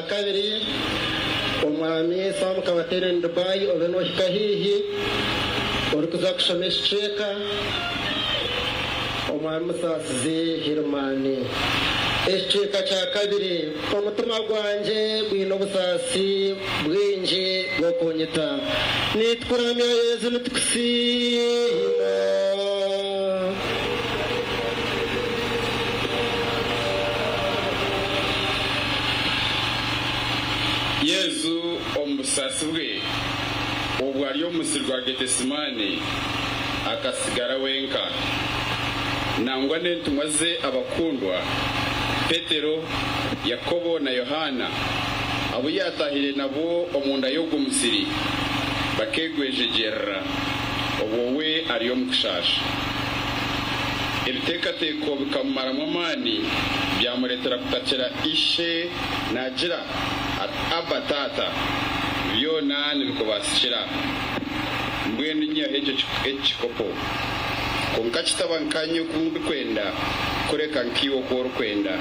kabiri Omwami Sam Kabateera in Dubai obe nohika haihi orikuza kushoma ekicweka Omwami Musaasizi Hirimani. Ekicweka kya kabiri Omutima gwangye gwine obusaasi bwingi bw'okunyita. Nitukuramya Yesu nitukusiima. Yesu omu busaasi bwe, obwo ari omu musiri gwa Getesimaani, akatsigara wenka. Nangwa n'entumwa ze abakundwa, Petero, Yakobo na Yohaana, abu yaatahire nabo omunda y'ogwo musiri, bakeegwejegyerera, obwo we ari omu kushaasha. Ebiteekateeko bikamumaramu amaani, byamureetera kutakira Ishe naagira ati, Abba, Taata, byona nibikubaasikira. Mbwenu nyihaho eki kikopo. Kwonka kitaba nkaanye oku ndikwenda, kureka nkaiwe oku orikwenda.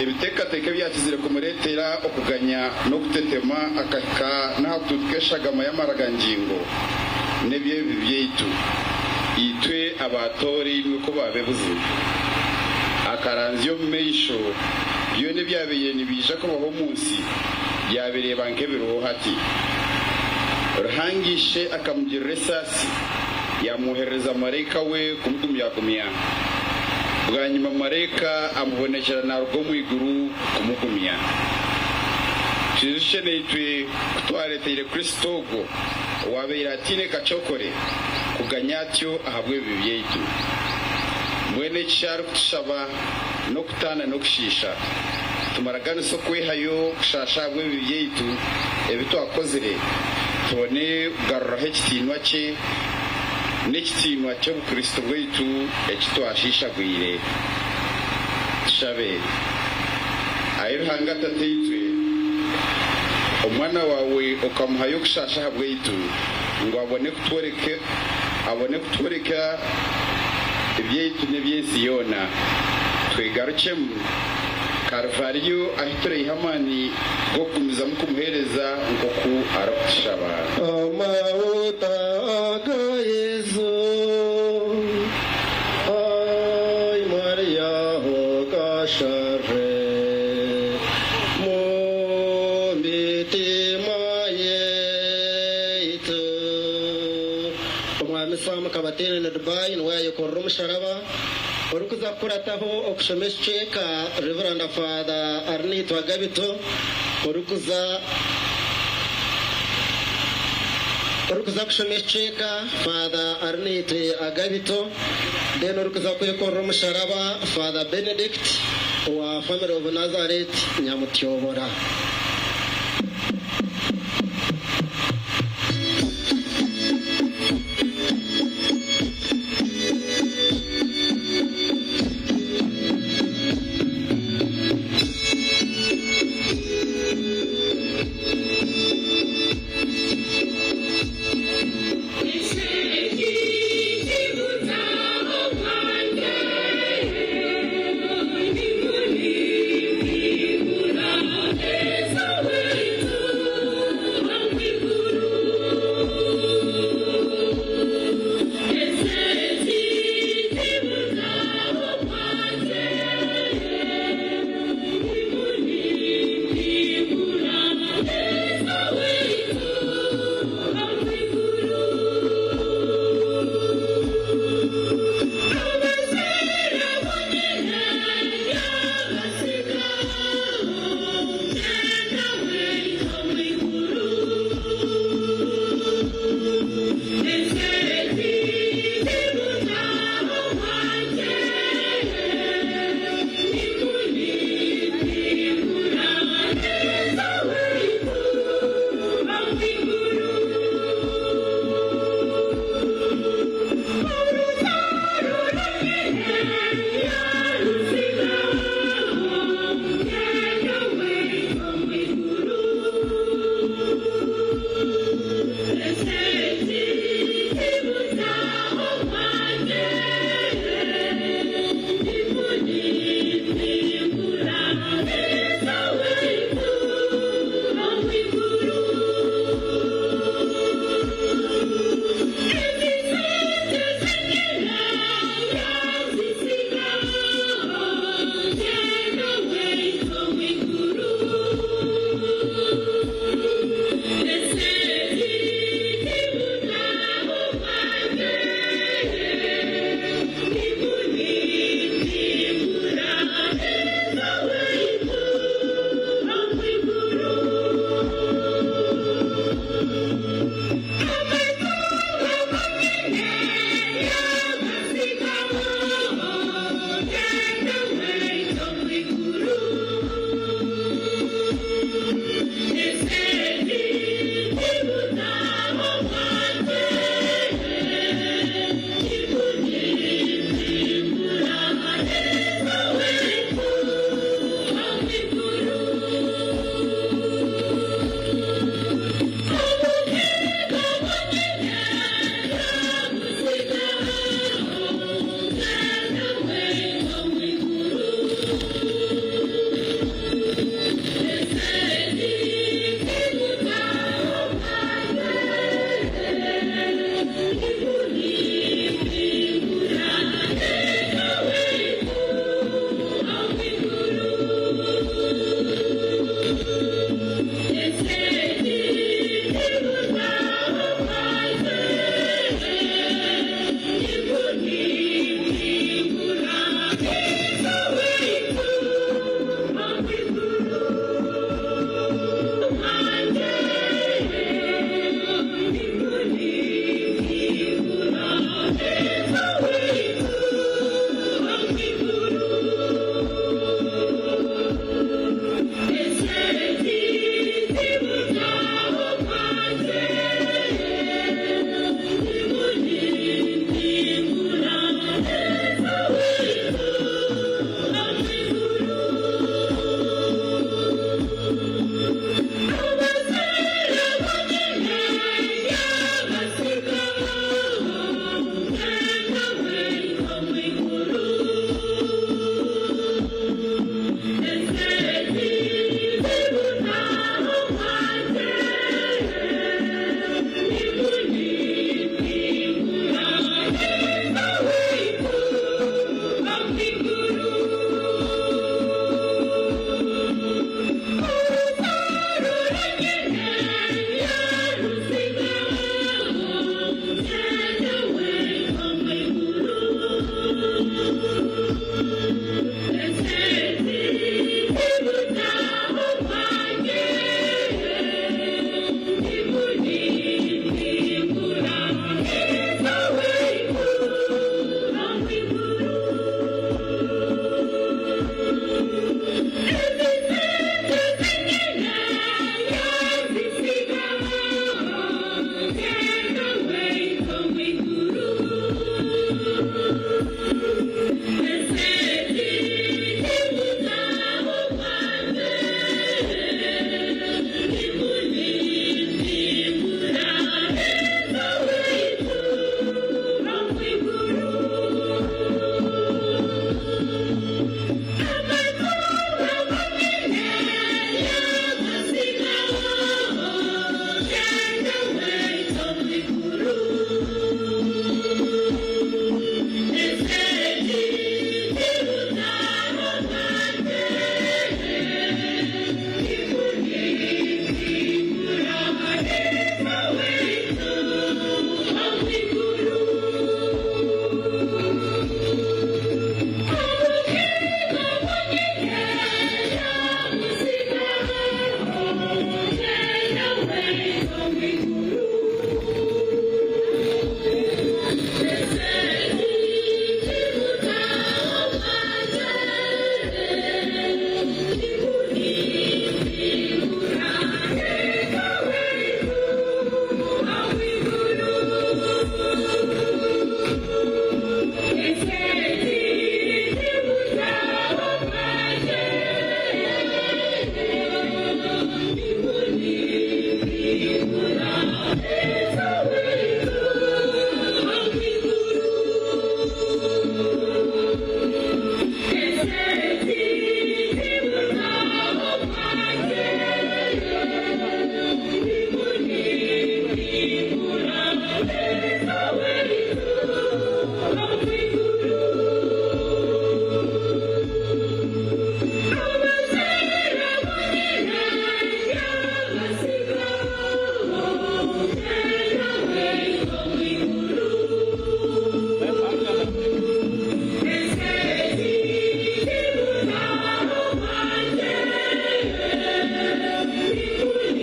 Ebiteekateeko ebyakizire kumureetera okuganya n'okutetema akahika n'aha kutuutuka eshagama y'amaragangingo n'eby'ebibi byaitu, itwe abaatoorainwe ku baabe buzima. Akaranzya omu maisho byona ebyabaire nibiija kubaho omu nsi, yaabireeba nk'ebiriho hati. Ruhanga Ishe akamugirira esaasi, yaamwoherereza maraika we kumugumyagumya. Bwanyima maraika amubonekyera naaruga omu iguru kumugumya. Twijukye naitwe ku twareeteire Kristo ogwo owaabaire ataine kacokore kuganya atyo ahabw'ebibi byaitu. Mbwenu eki arikutushaba n'okutaana n'okushiisha. Tumaraganise okwehayo kushaasha ahabw'ebibi byaitu ebi twakozire, tubone kugaruraho ekitiinwa kye n'ekitiinwa ky'obukristo bwaitu eki twashiishagwire. Tushabe. Ai Ruhanga Tataitwe, Omwana waawe okamuhayo kushaasha ahabwaitu, ngu abone kutworeka abone kutworeka ebyaitu n'eby'ensi yoona. Twegarukyemu. Karivariyo ahi turaiha amaani g'okugumizamu kumuheereza nk'oku arikutushaba. Amahuta ga Yesu, Ai Mariaho gasharwe mu mitima yaitu. Omwami Sam Kabateera na Dubai niwe yayekorera omusharaba. Orikuza kukurataho okushoma ekicweka, Rev. Father Arinaitwe Agabito, orikuza Orikuza kushoma ekicweka, Father Arinaitwe Agabito, then orikuza kwekorera omusharaba, Father Benedict owa Family of Nazareth Nyamutyobora.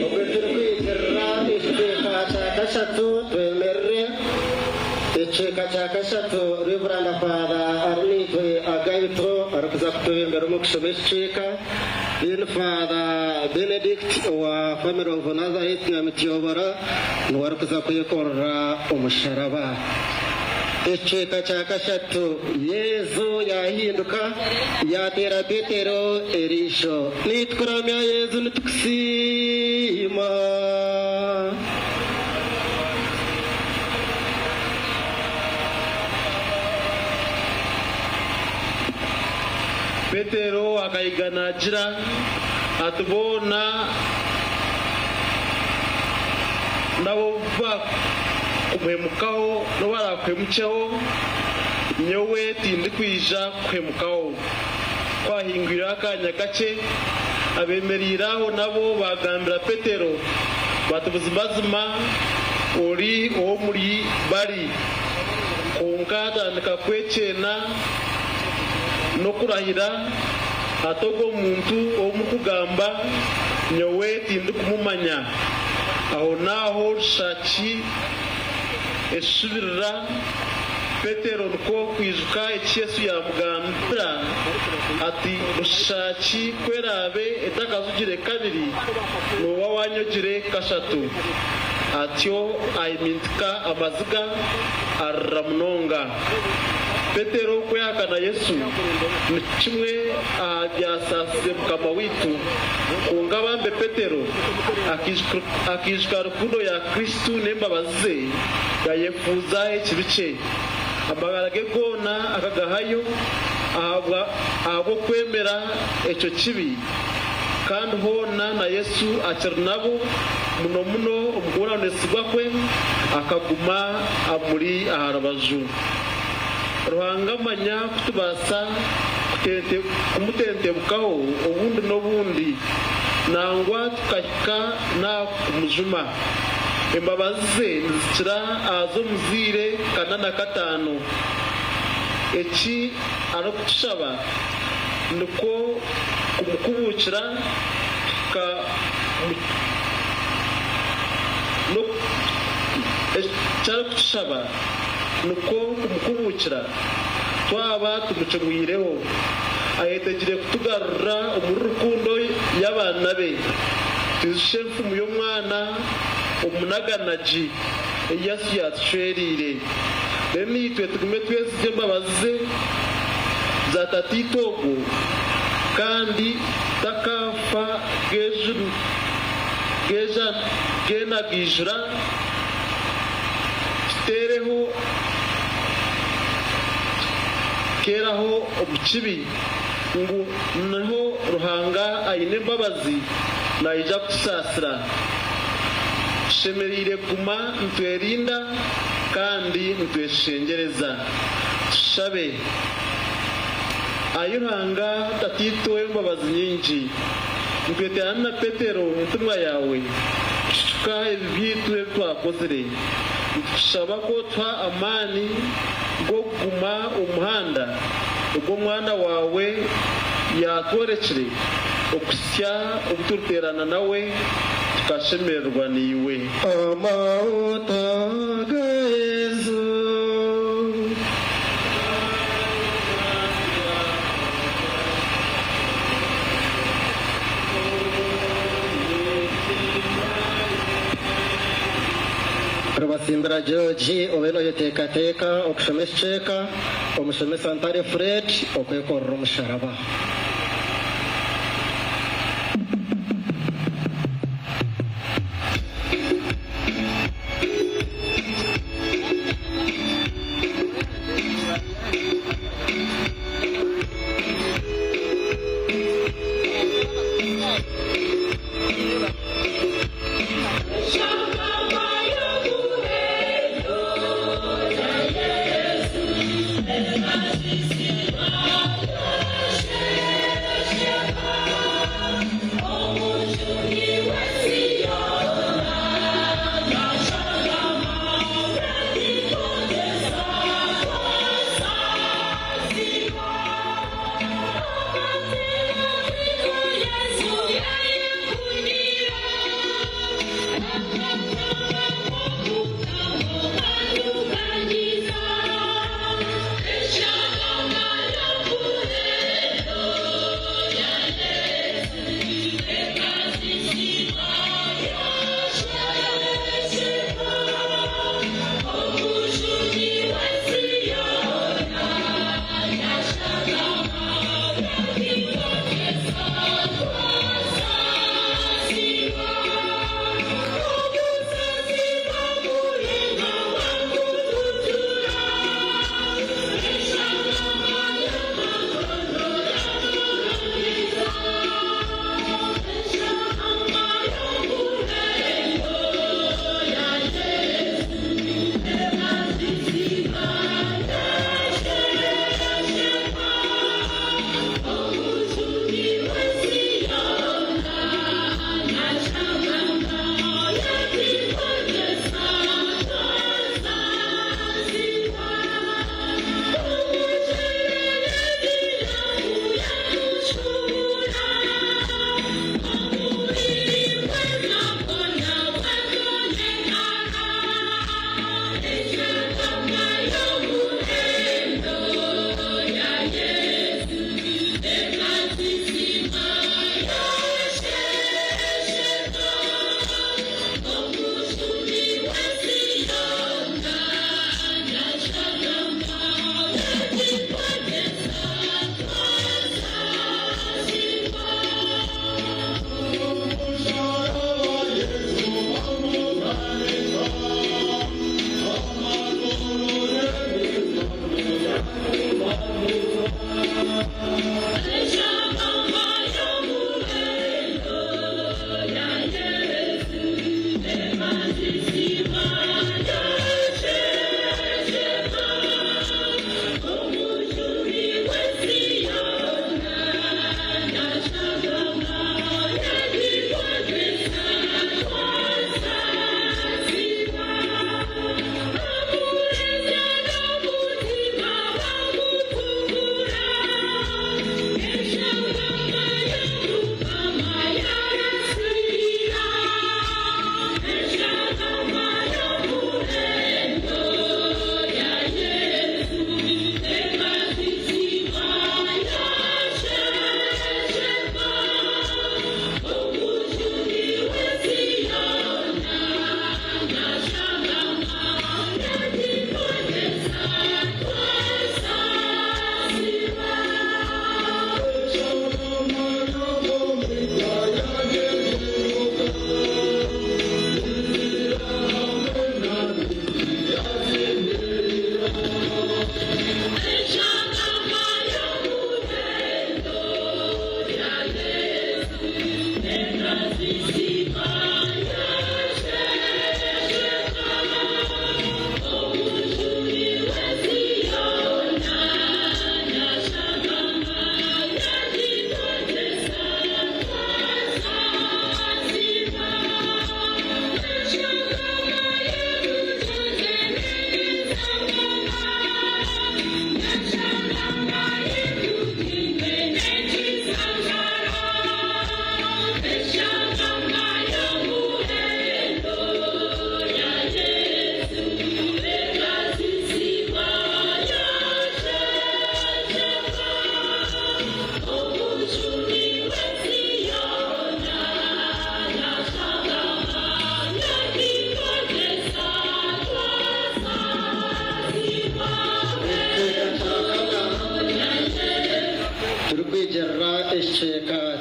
Obwe turikwikirira ekicweka kya kashatu twemerere. Ekicweka kya kashatu Reverand Father Arinaitwe Agabito arikuza kutwebembera omu kushoma ekicweka. Then Father Benedict owa Family of Nazareth Nyamityobora niwe arikuza kwekorera omusharaba. Ekicweka kya kashatu Yesu yahinduka yateera Petero eriisho. Nitukuramya Yesu nitukusiima. Petero akayiga naagira ati boona nabo araamuhemukaho n'obu araakuhemukyeho, nyowe tindikwija kukuhemukaho. Ku haahingwireho akaanya kakye, abeemereire aho nabo baagambira Petero bati, Buzimazima ori ow'omuri bari. Kwonka atandika kwekyeena n'okurahira ati, Ogwo muntu ou murikugamba, nyowe tindikumumanya. Ahonaaho rushaki eshubirira, Petero nikwo kwijuka eki Yesu yaamugambira ati, Rushaki ku eraabe etakazugire kabiri, nooba waanyogire kashatu. Atyo ahimintika amaziga, arira munonga. Petero kwehakana Yesu ni kimwe aha byasaasize Mukama waitu. Kwonka bambe Petero akaijuka rukundo ya Kristo n'embabazi ze, yaayefuuza ekibi kye. Amagara ge goona akagahayo ahabw'okwemera ekyo kibi. Kandi hoona na Yesu akiri nabo, muno muno omu kubonabonesibwa kwe, akaguma amuri aha rubaju. Ruhanga amanya ku tubaasa kumutentebukaho obundi n'obundi, nangwa tukahika n'aha kumujuma. Embabazi ze nizikira aha z'omuzaire kana na kataano. Eki arikutushaba nikwo kumukubuukira Eki arikutushaba nikwo kumukubuukira twaba tumucumwireho. Ayetegire kutugarura omuri rukundo y'abaana be. Twijukye enfumu y'omwana omunaganagi ei Yesu yaatucwereire. Reero naitwe tugume twesigye embabazi ze za Tataitwe ogwo, kandi takaafa geenagaijura, tuteereho tukeeraho omu kibi, ngu niho Ruhanga aine embabazi naija kutusaasira. Tushemereire kuguma nitwerinda kandi nitweshengyereza. Tushabe. Ai Ruhanga Tataitwe ow'embabazi nyingi, nitweteerana na Petero entumwa yaawe kucucuka ebibi byaitu ebi twakozire. Nitukushaba ku otuha amaani g'okuguma omu muhanda ogu Omwana waawe yaatworekire okuhitsya obu turiteerana nawe tukashemererwa naiwe. Amahuta ga Yesu. Rubasimbira George obe noyeteekateeka okushoma ekicweka Omushomesa Ntare Fred okwekorera omusharaba.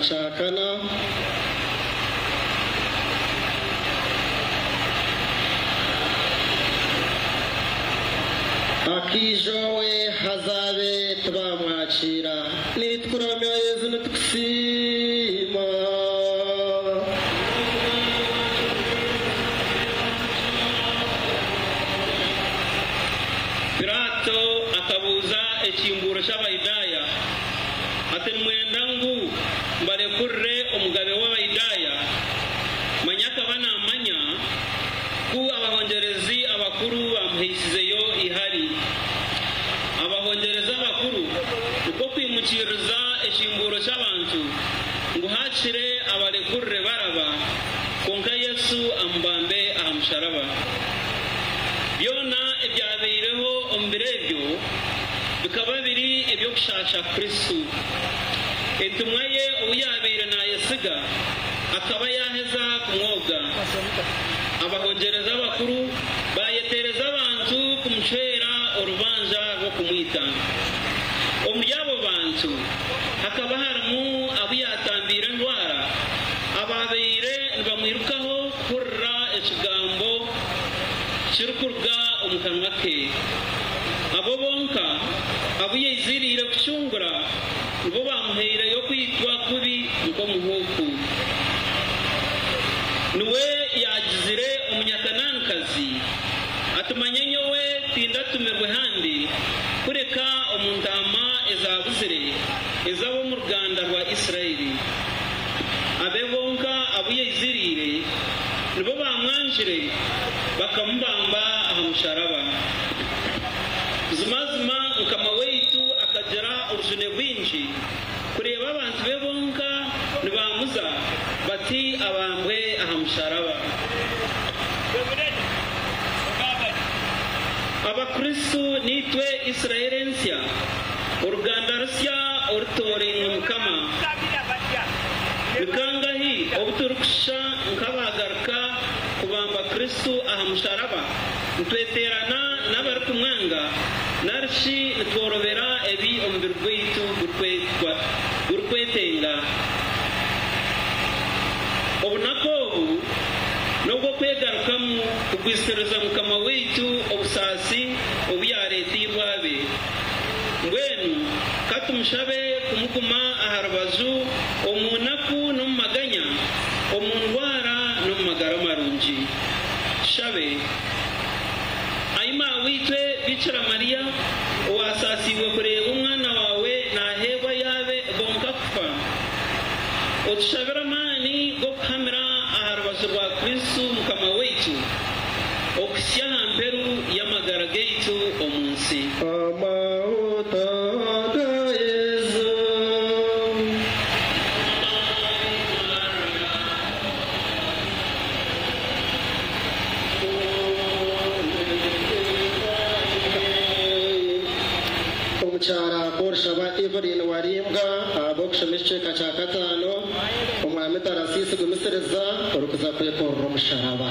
kyakana. Akiija owe haza abe tibamwakiira. Nitukuramya Yezu nitukusiima. Pilaato akabuuza ekimbuuro ky'Abayudaaya ati, Nimwenda ngu mbarekurire omugabe w'Abayudaaya? Manya akaba naamanya ku abahongyerezi abakuru baamuhaisizeyo eihari. Abahongyerezi abakuru nikwo kwimukiiriza ekimbuuro ky'abantu ngu haakire abarekurire Baraba, kwonka Yesu amubambe aha musharaba. Byona ebyabaireho omu biro ebyo bikaba biri eby'okushaasha Kristo. Entumwa ye ou yaabaire naayesiga akaba yaaheza kumwoga. Abahongyerezi abakuru baayeteereza abantu kumucwera orubanja rw'okumwita. Omuri abo bantu hakaba harimu abu yaatambiire endwara, abaabaire nibamwirukaho kuhurira ekigambo kirikuruga omu kanwa ke. Abo bonka abu yaiziriire kucungura nibo baamuhaireyo kwitwa kubi nk'omuhuuku. Niwe yaagizire Omunyakananikazi ati, Manya nyowe tindatumirwe handi, kureka omu ntaama ezaabuzire ez'ab'omu ruganda rwa Isiraeli. Abe bonka abu yaiziriire nibo baamwangire, bakamubamba aha musharaba. Buzimazima Mukama waitu akagira obujune bwingi kureeba abantu be bonka nibaamuza bati abambwe aha musharaba. Abakristo niitwe Israeli ensya, oruganda rusya orutoorainwe Mukama. Ni kangahi obu turikushusha nk'abaagaruka kubamba Kristo aha musharaba, nitweteerana n'abarikumwanga, nari shi nitworobera ebi omubiri gwaitu gurikwetenga? Obunaku obu n'obw'okwegarukamu kugwisiriza Mukama waitu obusaasi obu yaareeteirwe abe. Mbwenu ka tumushabe kumuguma aha rubaju omu naku n'omu maganya, omu ndwara n'omu magara marungi. Tushabe. Ai Maaweitwe Bikira Mariya, owaasaasiibwe kureeba Omwana waawe naaheebwayo abe bonka kufa, otushabire amaani g'okuhamira aha rubaju rwa Kristo Mukama waitu okuhitsya aha mperu y'amagara gaitu omu nsi. Amahuta ga Yesu. Omukyara Korishaba Evelyn Warimbwa ahabw'okushoma ekicweka kya kataano, Omwami Tarasiisi Gumisiriza orikuza kwekorera omusharaba.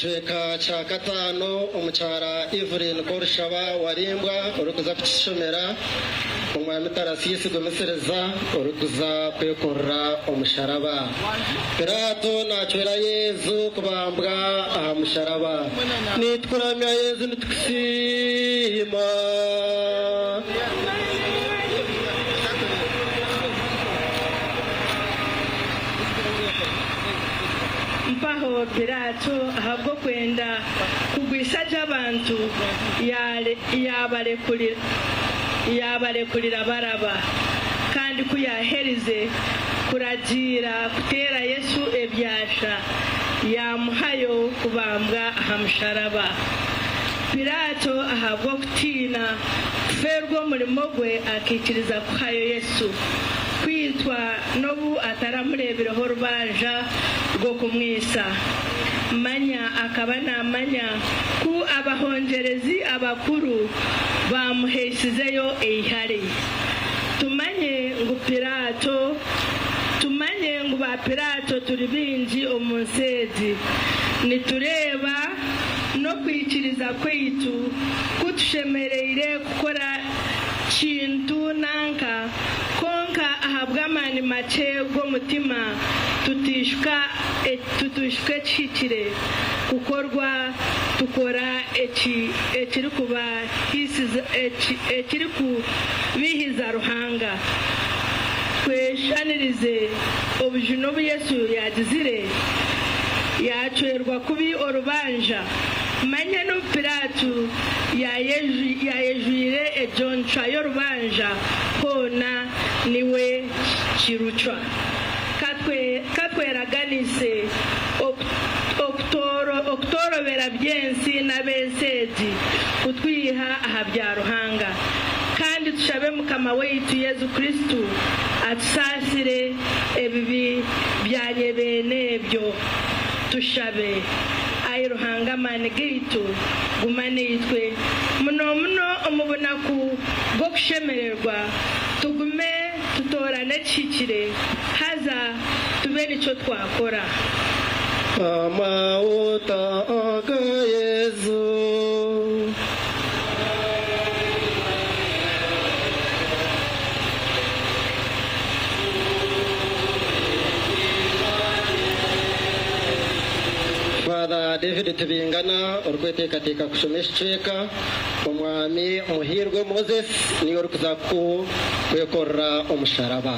Ekicweka kya kataano omukyara Evelyn Korushaba Warimbwa orikuza kukishomera omwami Tarasiisi Gumisiriza orikuza kwekorera omusharaba. Piraato naacwera Yesu kubambwa aha musharaba. Nitukuramya Yesu nitukusiima. Mpaho Pilaato ahabw'okwenda kugwisa gye abantu, yaabarekurira Baraba. Kandi ku yaaherize kuragiira kuteera Yesu ebyasha, yaamuhayo kubambwa aha musharaba. Pilaato ahabw'okutiina kufeerwa omurimo gwe, akaikiriza kuhayo Yesu kwitwa n'obu ataramureebireho rubanja rw'okumwitsa. Manya akaba naamanya ku abahongyerezi abakuru baamuhaisizeyo eihari. Tumanye ngu Pilaato Tumanye ngu ba Pilaato turi baingi omu nsi egi. Nitureeba n'okwikiriza kwaitu ku tushemereire kukora kintu nanka, kwonka ahabw'amaani makye g'omutima tutaishuka ekihikire kukorwa tukora ekirikubiihiza Ruhanga. Tweshushanirize obujune obu Yesu yaagizire, yaacwerwa kubi orubanja. Manya n'obu Pilaato yaayejwire egyo ncwa y'orubanja, hoona niwe kirucwa. Ka tweraganise okutoorobera by'ensi n'ab'ensi egi kutwiha aha bya Ruhanga. Kandi tushabe Mukama waitu Yesu Kristo atusaasire ebibi bya nyebeene ebyo. Tushabe. Ai Ruhanga amaani gaitu, guma naitwe, munomuno omu bunaku bw'okushemererwa, tugume tutoorane ekihikire, haza tube nikyo twakora. Amahuta aga Yesu. Father David Tibingana orikweteekateeka kushoma ekicweka, Omwami Muhiirwe Moses niiwe orikuza kwekorera omusharaba.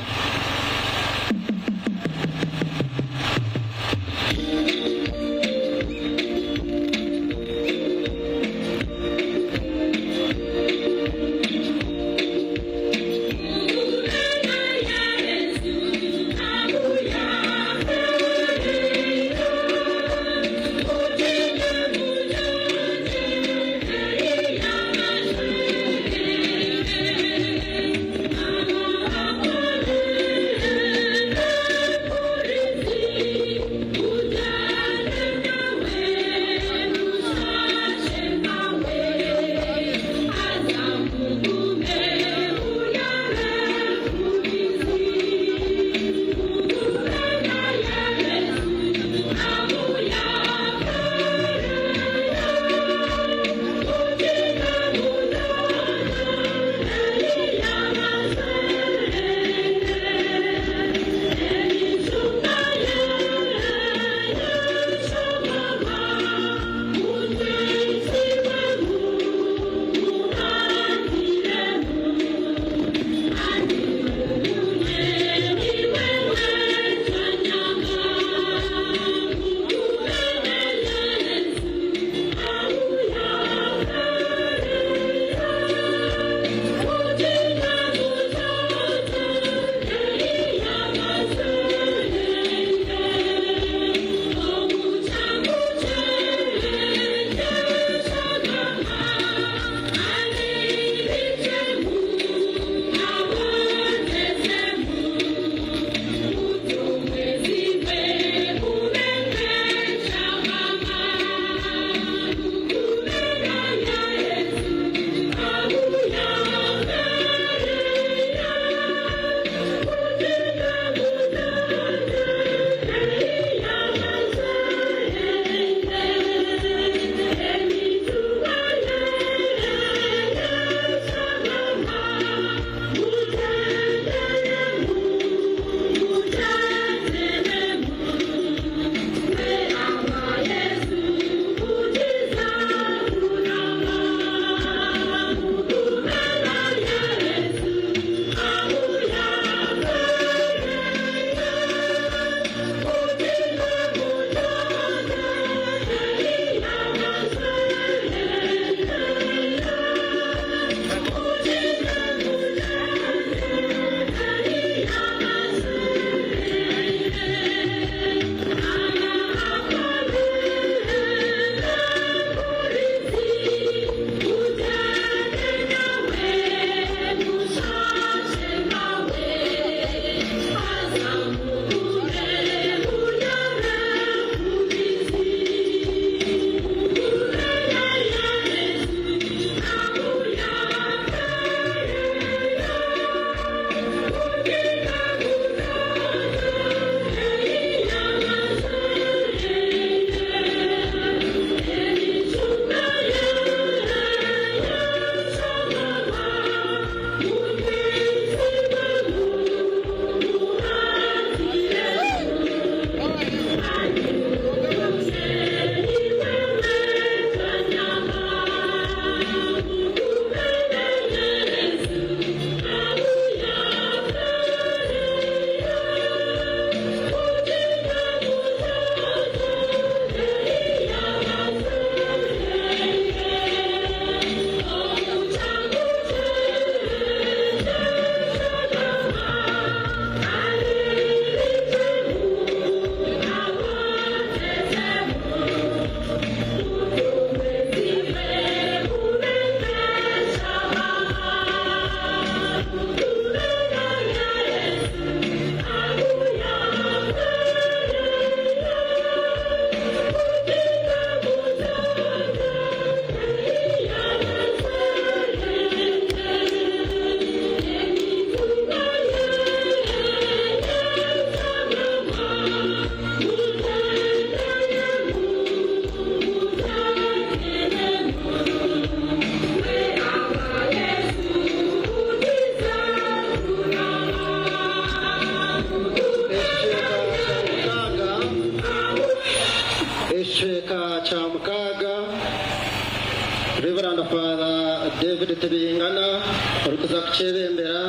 Orikuza kukyebembera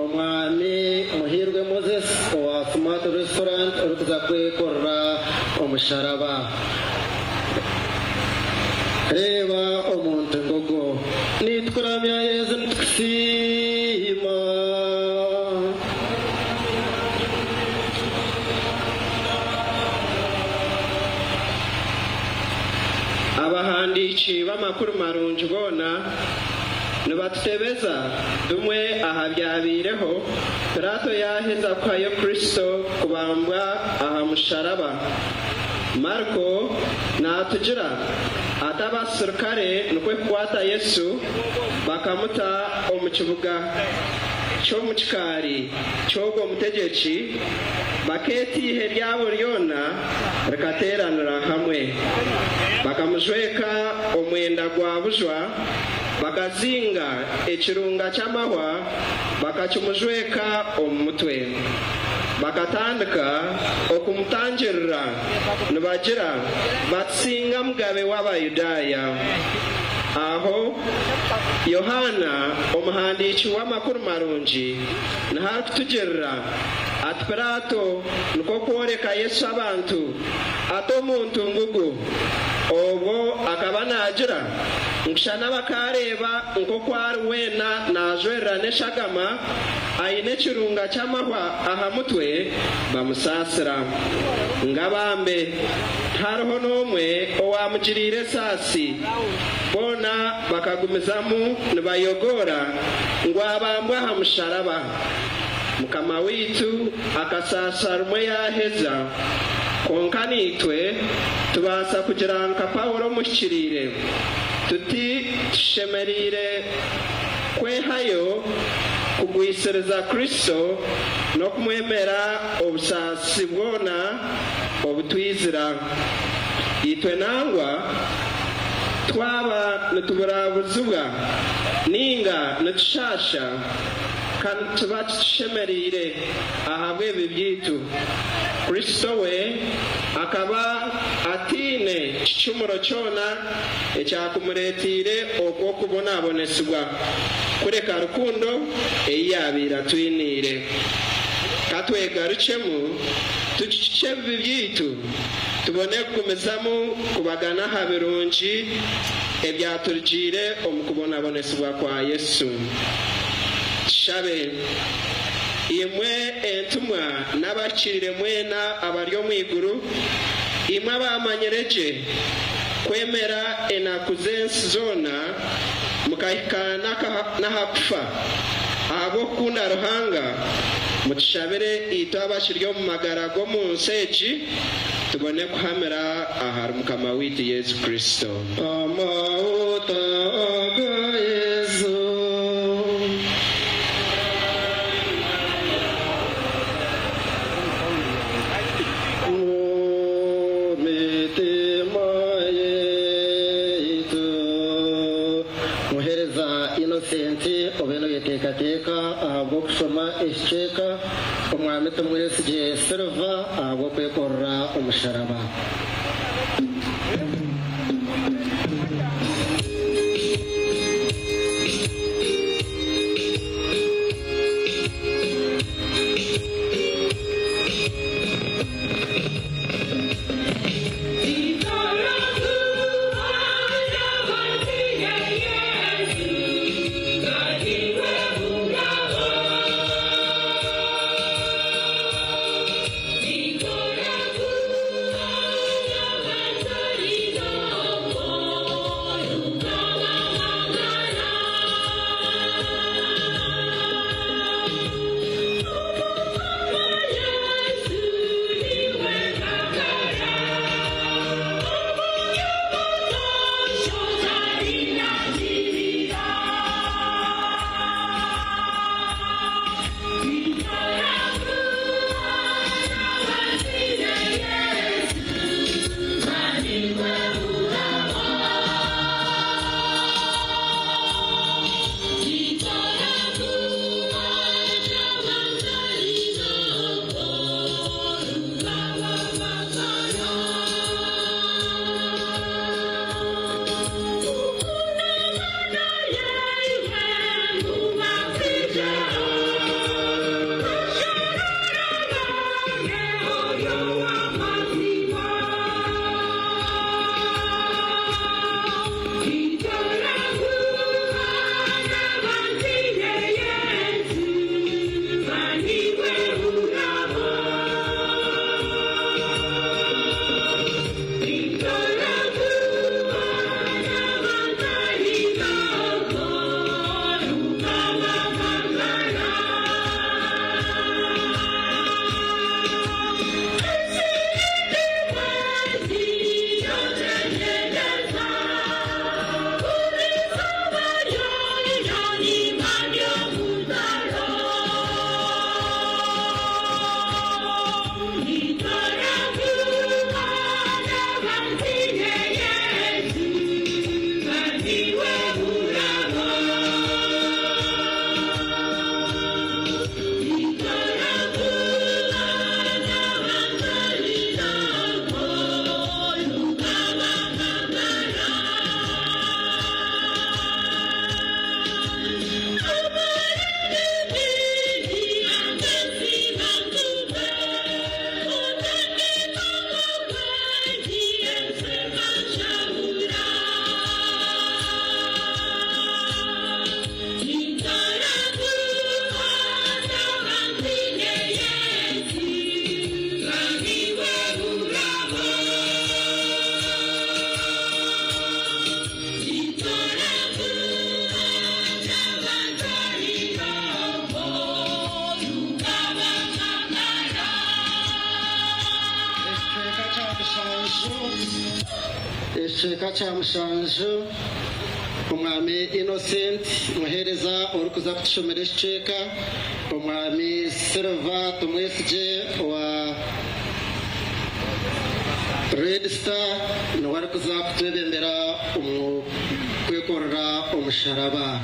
Omwami Muhiirwe Moses owa Smart Restaurant orikuza kwekorera omusharaba. Reeba omuntu ngogo. Nitukuramya Yesu nitukusiima. Abahandiiki b'amakuru marungi boona nibatutebeza bimwe aha byabaireho Pilaato yaaheza kuhayo Kristo kubambwa aha musharaba. Mariko naatugira ati abasirikare nikwo kukwata Yesu bakamuta omu kibuga ky'omu kikaari ky'ogwo mutegyeki, bakeeta eihe ryabo ryona rikateeranira hamwe. Bakamujweka omwenda gwa bujwa, bakazinga ekirunga ky'amahwa bakakimujweka omu mutwe. Bakatandika okumutangirira nibagira bati, Singa Mugabe w'Abayudaaya! Aho Yohaana omuhandiiki w'Amakuru Marungi niho arikutugirira ati, Pilaato nikwo kworeka Yesu abantu ati, Omuntu ngugu! Obwo akaba naagira ngu shana bakaareeba nk'oku ari weena naajwerera n'eshagama, aine ekirunga ky'amahwa aha mutwe, bamusaasira. Ngabambe, tihariho n'omwe owaamugiriire esaasi. Boona bakagumizamu nibayogoora ngu abambwe aha musharaba. Mukama waitu akasaasa rimwe yaaheza, kwonka naitwe tubaasa kugira nka Paulo omuhikiriire tuti, Tushemereire kwehayo kugwisiriza Kristo n'okumwemera obusaasi bwona obutwizira. Itwe nangwa twaba nituburabuzibwa nainga nitushaasha, ka nikiba kitushemereire ahabw'ebibi byaitu. Kristo we akaba ataine kicumuro kyona ekyakumureeteire okwo kubonabonesibwa, kureka rukundo ei yaabaire atwiniire. Ka twegarukyemu tugikikye ebibi byaitu, tubone kugumizamu kubagana aha birungi ebyaturugiire omu kubonabonesibwa kwa Yesu. Tushabe. Imwe entumwa n'abahikiriire mwena abari omu iguru, imwe abaamanyire gye kwemera enaku z'ensi zoona mukahika n'aha kufa ahabw'okukunda Ruhanga, mutushabire itwe abakiri omu magara g'omu nsi egi, tubone kuhamira ahari Mukama waitu Yesu Kristo. Amahuta ga Yesu. Mu mitima yaitu. Muheereza Innocent obe noyeteekateeka ahabw'okushoma ekicweka Omwami Tumwesigye Silver ahabw'okwekorera omusharaba. Ekicweka kya mushanju, Omwami Innocent Muheereza orikuza kutushomera ekicweka, Omwami Silver Tumwesigye owa Red Star niwe arikuza kutwebembera omu kwekorera omusharaba.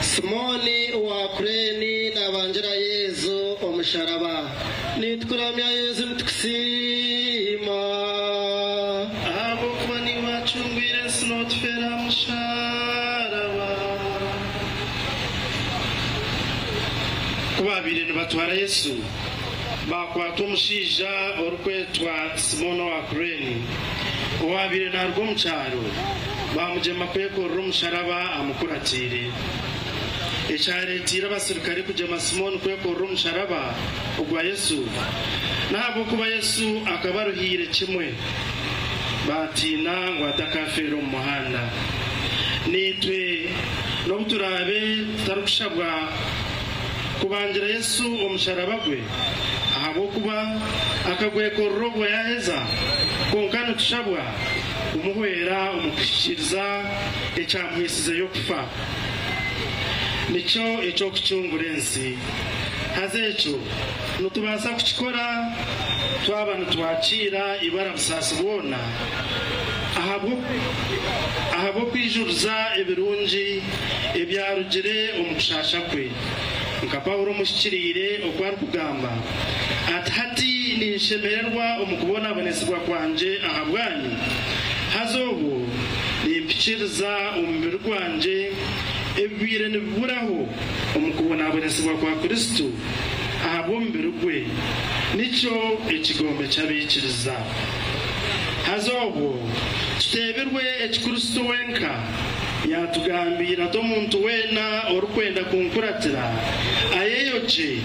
Simooni owa Kureeni naabangira Yesu omusharaba. Nitukuramya Yesu nitukusiima. Ahabw'okuba niiwe waacungwire ensi nootufeera aha musharaba. Ku baabaire nibatwara Yesu, baakwata omushaija orikwetwa Simooni owa Kureeni, owaabaire naaruga omu kyaro, baamugyema kwekorera omusharaba amukuratiire. Ekyareeteire abaserukare kugyema Simooni kwekorera omusharaba ogwa Yesu, n'ahabw'okuba Yesu akaba aruhiire kimwe, baatiina ngu atakaafeera omu muhanda. Naitwe n'obu turaabe tutarikushabwa kubangira Yesu omusharaba gwe, ahabw'okuba akagwekorera obwo yaaheza, kwonka nitushabwa kumuhwera omu kuhikiiriza ekyamuhiisizeyo kufa. Nikyo eky'okucungura ensi. Haza ekyo nitubaasa kukikora twaba nitwakiira ibara busaasi bwona ahabw'okwijuriza ebirungi ebyarugire omu kushaasha kwe. Nka Paulo omuhikiriire oku arikugamba ati, Hati ninshemererwa omu kubonabonesibwa kwangye ahabwanyu, haza obwo nimpikiriza omubiri gwangye ebibaire nibiburaho omu kubonabonesibwa kwa Kristo ahabw'omubiri gwe, nikyo ekigombe ky'abaikiriza. Haza obwo tuteebirwe eki Kristo wenka yaatugambiire ati, Omuntu weena orikwenda kunkuratira, ayeyogye,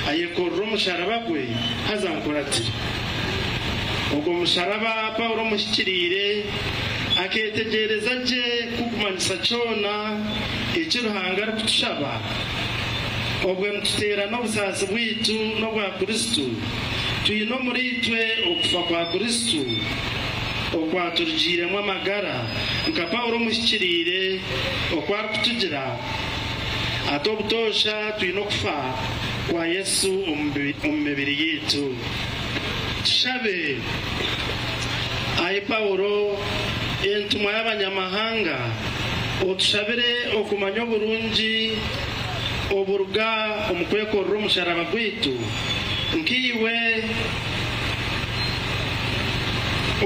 ayekorere omusharaba gwe, haza ankuratire. Ogwo musharaba Paulo omuhikiriire akeetegyereza gye ku gumanyisa kyona eki Ruhanga arikutushaba, obwo nituteerana obusaasi bwaitu n'obwa Kristo, twine omuriitwe okufa kwa Kristo okwaturugiiremu amagara, nka Paulo omuhikiriire oku arikutugira ati, Obutoosha twine okufa kwa Yesu omu mibiri yaitu. Tushabe. Ai Paulo, entumwa y'Abanyamahanga, otushabire okumanya oburungi oburuga omu kwekorera omusharaba gwaitu, nkaiwe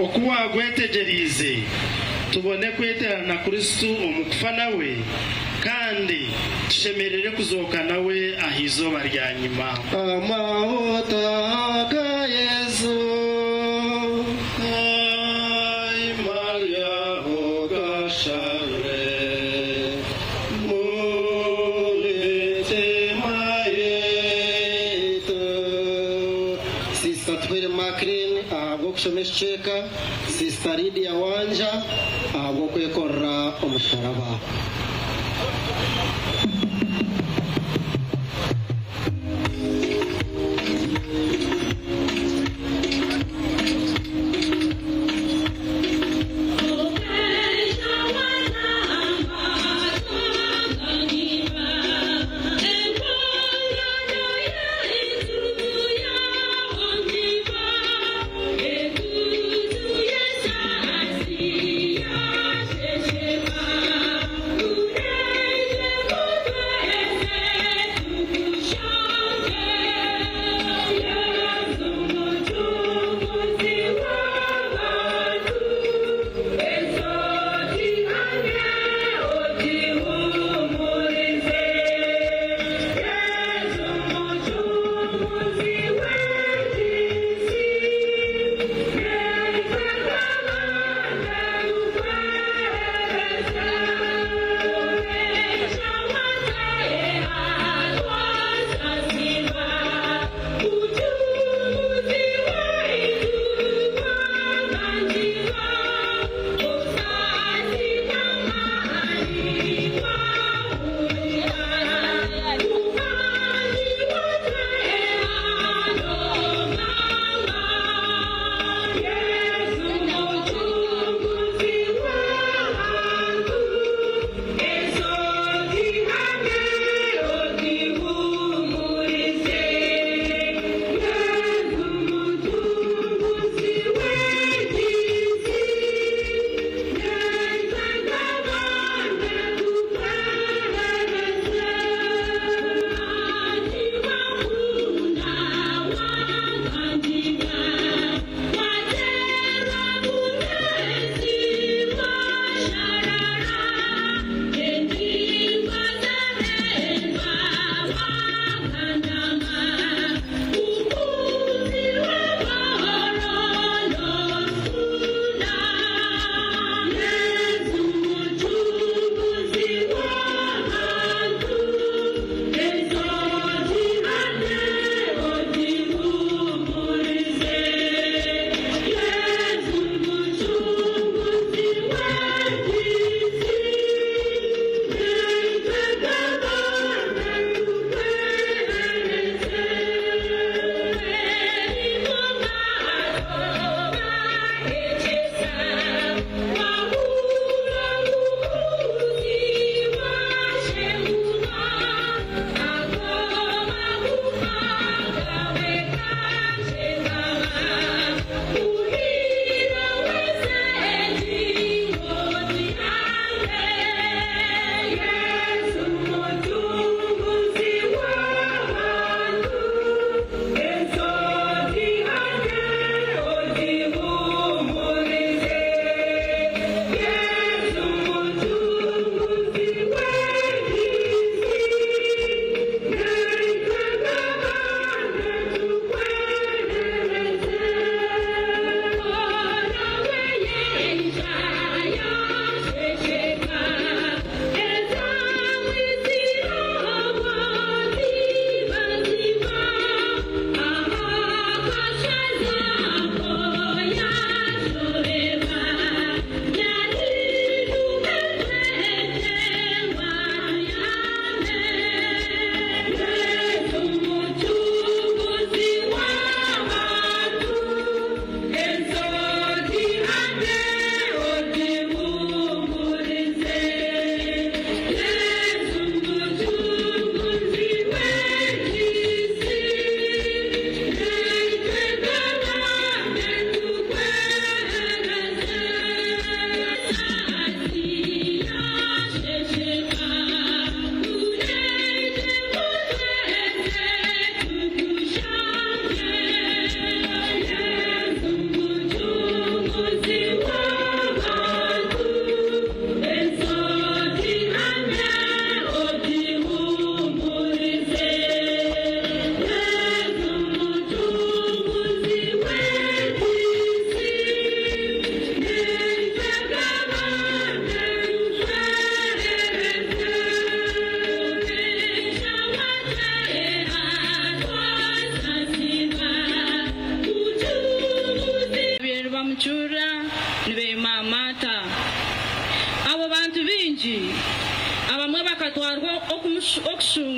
oku waagwetegyereize, tubone kweteerana na Kristo omu kufa nawe, kandi tushemerere kuzooka nawe aha izooba rya nyima. Amahuta ga Yesu. Ai Mariaho gasharure mu mitima yaitu. Sisita Twire Macrine ahabw'okushoma ekicweka, Sisita Lydia Wanja ahabw'okwekorera omusharaba.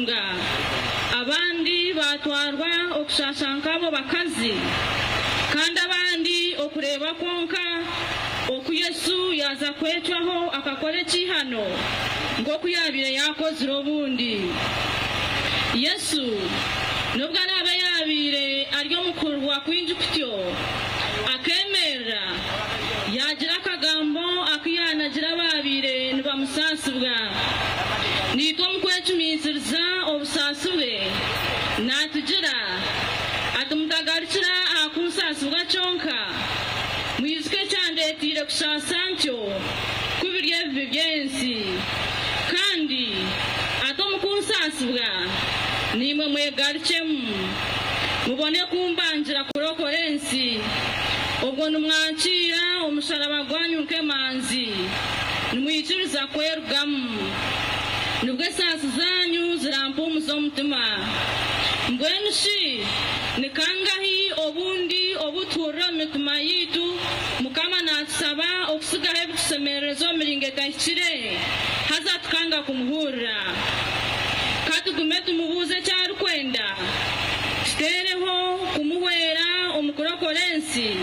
okuhunga, abandi baatwarwa okushaasha nk'abo bakazi, kandi abandi okureeba kwonka oku Yesu yaaza kwecwaho akakora ekihano nk'oku yaabaire yaakozire obundi. Yesu n'obu araabe yaabaire ari omu kuruhwa kwingi kutyo, akeemerera yaagira akagambo aku yaanagira abaabaire nibamusaasibwa. Naitwe omu kwecumiitiriza obusaasi bwe, naatugira ati, Mutagarukira aha kunsaasibwa kyonka, mwijuke ekyandeeteire kushaasa ntyo, ku biri ebibi by'ensi. Kandi ati omu kunsaasibwa, naimwe mwegarukyemu, mubone kumbangira kurokora ensi. Obwo nimwakiira omusharaba gwanyu nk'emanzi, nimwikiriza kwerugamu. Nibwo esaasi zaanyu zirampuumuza omutima. Mbwenu shi ni kangahi obundi obu tuhurira omu mitima yaitu Mukama naatusaba okutsigaho ebitushemerereza omu miringo etahikire, haza tukanga kumuhurira? Ka tugume tumubuuze eki arikwenda, tuteereho kumuhwera omu kurokora ensi,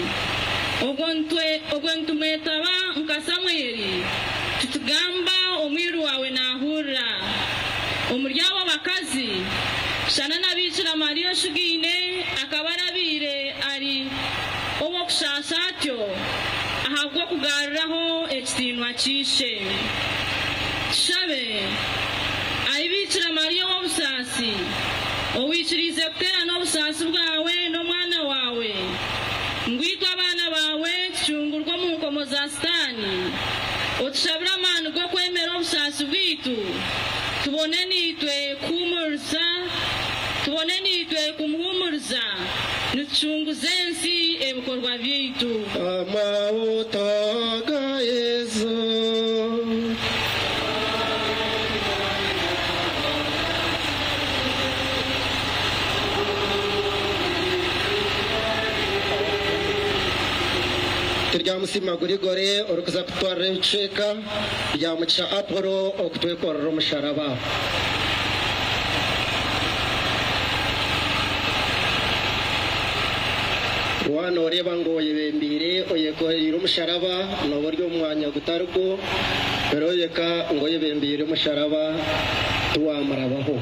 obwo nitumwetaba nka Samueli tutugamba, Omwiru waawe naahurira. Omuri abo bakazi, shana na Biikira Mariya oshugaine akaba arabaire ari ow'okushaasha atyo ahabw'okugaruraho ekitiinwa ky'Ishe. Tushabe, Ai Biikira Mariya ow'obusaasi, owaikiriize kuteerana obusaasi bwawe n'Omwana waawe, ngu itwe abaana baawe tucungurwe omu nkomo za Sitaani, otushabire amaani g'okwemera obusaasi bwaitu, tubone naitwe kuhuumuriza tubone naitwe kumuhuumuriza nitucunguza ensi ebikorwa byaitu. Amahuta ga Yesu. Turyamusiima Gurigore orikuza kututwarira ebicweka bya Mugisha Apollo okutwekorera omusharaba. Waaba nooreeba ngu oyebembeire oyekoreire omusharaba nooba ori omu mwanya gutari gwo, reeba ngu oyebembeire omusharaba tiwaamurabaho.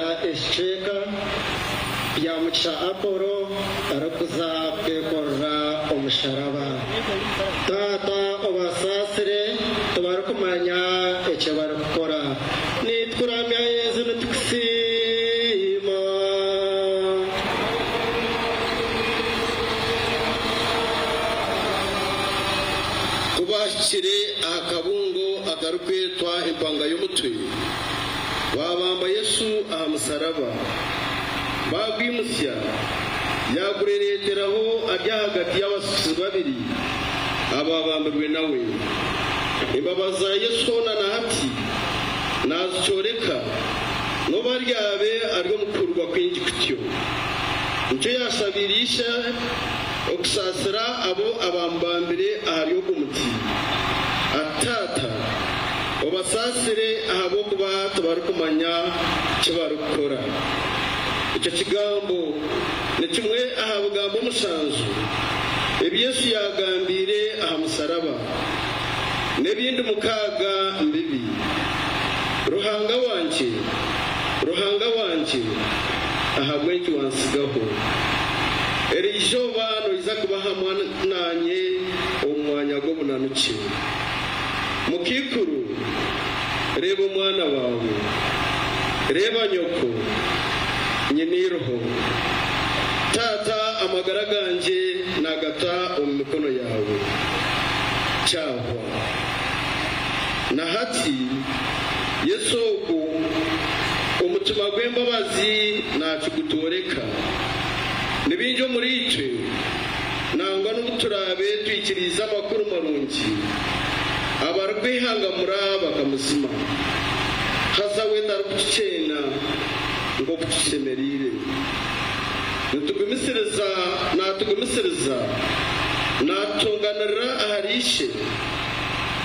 kutushomera ekicweka Byamugisha Apollo arikuza kwekorera omusharaba. Taata obasaasire tibarikumanya eki barikukora. Nitukuramya Yesu nitukusiima. Ku baahikire aha kabungo akarikwetwa Empanga y'Omutwe, baabamba Yesu aha musharaba, baagwimutsya, yaagurereeteraho ari ahagati y'abasiisi babiri abaabambirwe nawe. Embabazi za Yesu hoona na hati naazikyoreka, n'obu aryabe ari omu kuhurwa kwingi kutyo. Nikyo yaashabiire Ishe okusaasira abo abaamubambire ahari ogwo muti, ati, Taata, obasaasire ahabw'okuba tibarikumanya ki barikukora. Ekyo kigambo ni kimwe aha bigambo omushanju ebi Yesu yaagambiire aha musharaba, n'ebindi mukaaga mbibi, Ruhanga wangye, Ruhanga wangye, ahabw'enki wantsigaho? Eri izooba noija kuba hamwe naanye omu mwanya gw'obunanukye. Mukaikuru, reeba omwana waawe. Reeba nyoko, nyine eiriho. Taata, amagara gangye naagata omu mikono yaawe. Kyahwa. Na hati, Yesu ogwo, omutima gw'embabazi naakigutworeka. Ni baingi omuriitwe, nangwa n'obu turaabe twikiriize amakuru marungi, abarikwehangamura bakamuzima. Haza we tarikutukyeena nk'oku tushemereire. Nitugumisiriza, naatugumisiriza, naatutonganirira ahari Ishe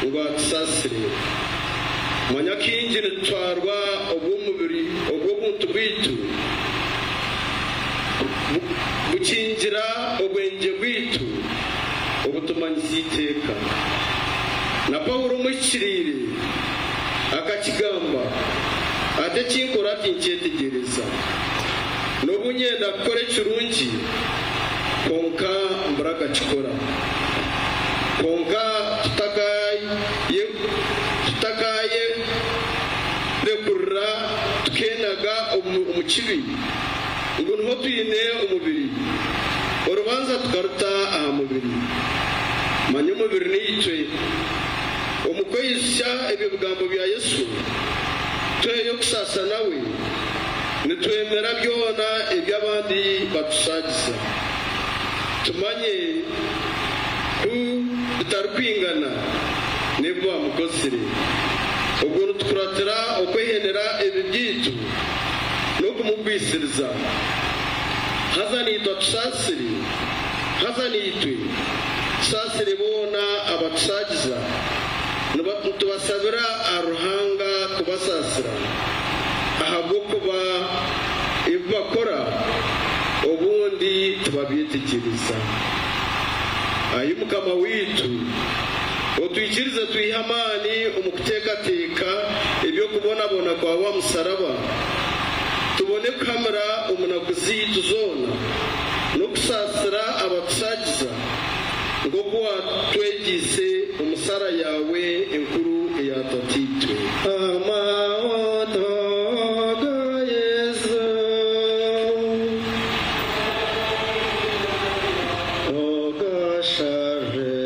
ngu atusaasire. Manya kaingi nitutwarwa obw'omubiri, obw'obuntu bwaitu bukingira obwengye bwaitu obutumanyisa eiteeka. Na Paulo omuhikiriire akakigamba ati, Eki nkora tinkyetegyereza. N'obu nyenda kukora ekirungi, kwonka mbura akakikora. Kwonka tutakayerekurira tukeenaga omu kibi, ngu niho twine omubiri, orubanja tukaruta aha mubiri. Manya omubiri niitwe. Omu kweijutsya ebyo bigambo bya Yesu, tuheyo okusaasa nawe. Nitwemera byona ebi abandi batushaagisa. Tumanye ku bitarikwingana n'ebi baamukozire. Obwo nitukuratira okwehenera ebibi byaitu n'okumugwisiriza. Haza naitwe atusaasire, haza naitwe tusaasire boona abatushaagiza, nitubasabira ahari Ruhanga kubasaasira. Ahabw'okuba ebi bakora obundi tibabyetegyereza. Ai Mukama waitu, otwikirize twihe amaani omu kuteekateeka eby'okubonabona kwawe aha musaraba, tubone kuhamira omu naku zaitu zoona n'okusaasira abatusaagiza, nk'oku waatwegyeise omu saara yaawe enkuru eya Tataitwe. Amaoto ga Yesu Ogashare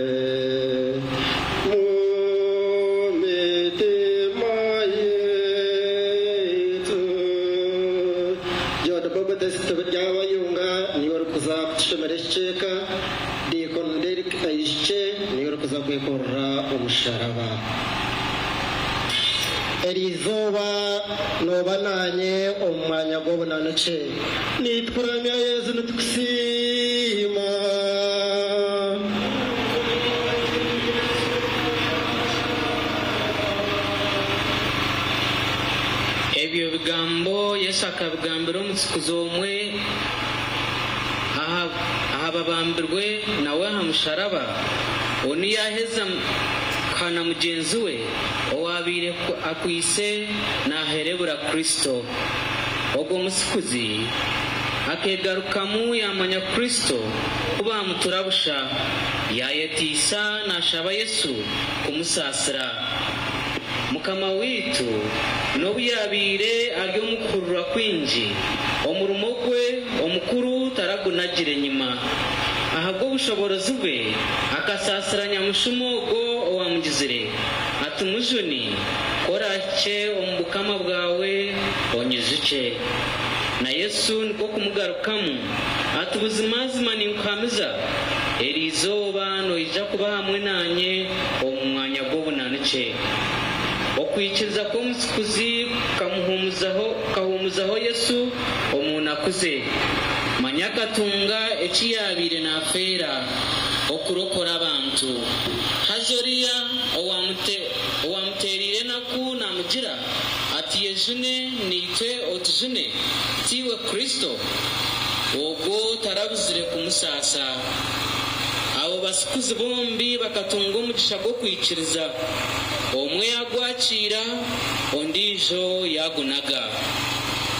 mu mitima yaitu. John Baptist Byabayunga niwe orikuza kutushomera ekicweka. Deacon Derrick Aishikye niwe orikuza kwekorera omusharaba. Eri izooba nooba naanye omu mwanya gw'obunanukye. Nitukuramya Yesu nitukusiima. Ebyo bigambo Yesu akabigambira omutsikuzi omwe aha babambirwe nawe aha musharaba, onu yaaheza kuhana mugyenzi we owaabaire akwaitse naaherebura Kristo. Ogwo musikuzi akeegarukamu yaamanya Kristo ku baamutura busha, yaayeteisa naashaba Yesu kumusaasira. Mukama waitu n'obu yaabaire ari omu kuhurura kwingi, omurimo gwe omukuru taragunagire nyima. Ahabw'obushoboorozi bwe, akasaasira nyamushuma ogwo owaamugizire ati, Mujuni, ku oraahikye omu bukama bwawe, onyijukye. Na Yesu nikwo kumugarukamu ati, Buzimazima ninkuhamiza, eri izooba noija kuba hamwe naanye omu mwanya gw'obunanukye. Okwikiriza kw'omusikuzi kukahuumuzaho Yesu omu naku ze. Manya akatunga eki yaabaire naafeera, okurokora abantu. Haza oriya owaamuteereire enaku naamugira ati, Yejune naitwe otujune, tiiwe Kristo? Ogwo tarabuzire kumusaasa. Abo basikuzi bombi bakatunga omugisha gw'okwikiriza, omwe yaagwakiira, ondiijo yaagunaga.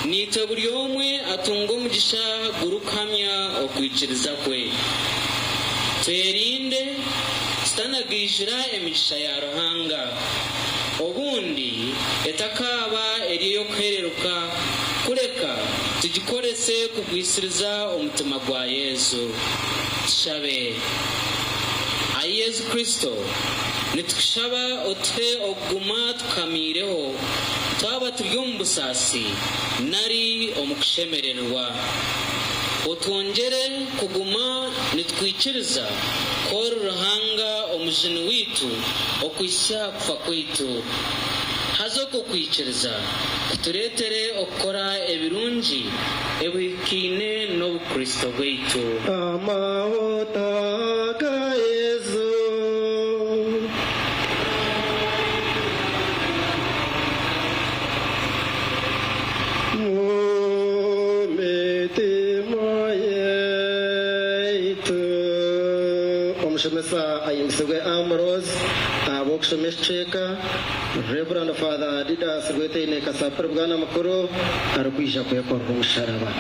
Naitwe buri omwe atunga omugisha gurikuhamya okwikiriza kwe. Twerinde tutanagaijura emigisha ya Ruhanga, obundi etakaaba eri ey'okuhereruka, kureka tugikorese kugwisiriza omutima gwa Yesu. Tushabe. Ai Yesu Kristo, nitukushaba otuhe okuguma tukuhamiireho twaba turi omu busaasi nari omu kushemererwa. Otwongyere kuguma nitukwikiriza ku ori Ruhanga Omujuni waitu okuhitsya aha kufa kwaitu. Haza okwo kwikiriza kutureetere okukora ebirungi ebihikaine n'Obukristo bwaitu. Amahuta ga Yesu. Mu mitima yaitu. Omushomesa ahimbisibwe Ambrose ahabw'okushoma ekicweka. Rev. Father Didas Rwetaine Kasapuri Bwana Mukuru arikwija kwekorera omusharaba.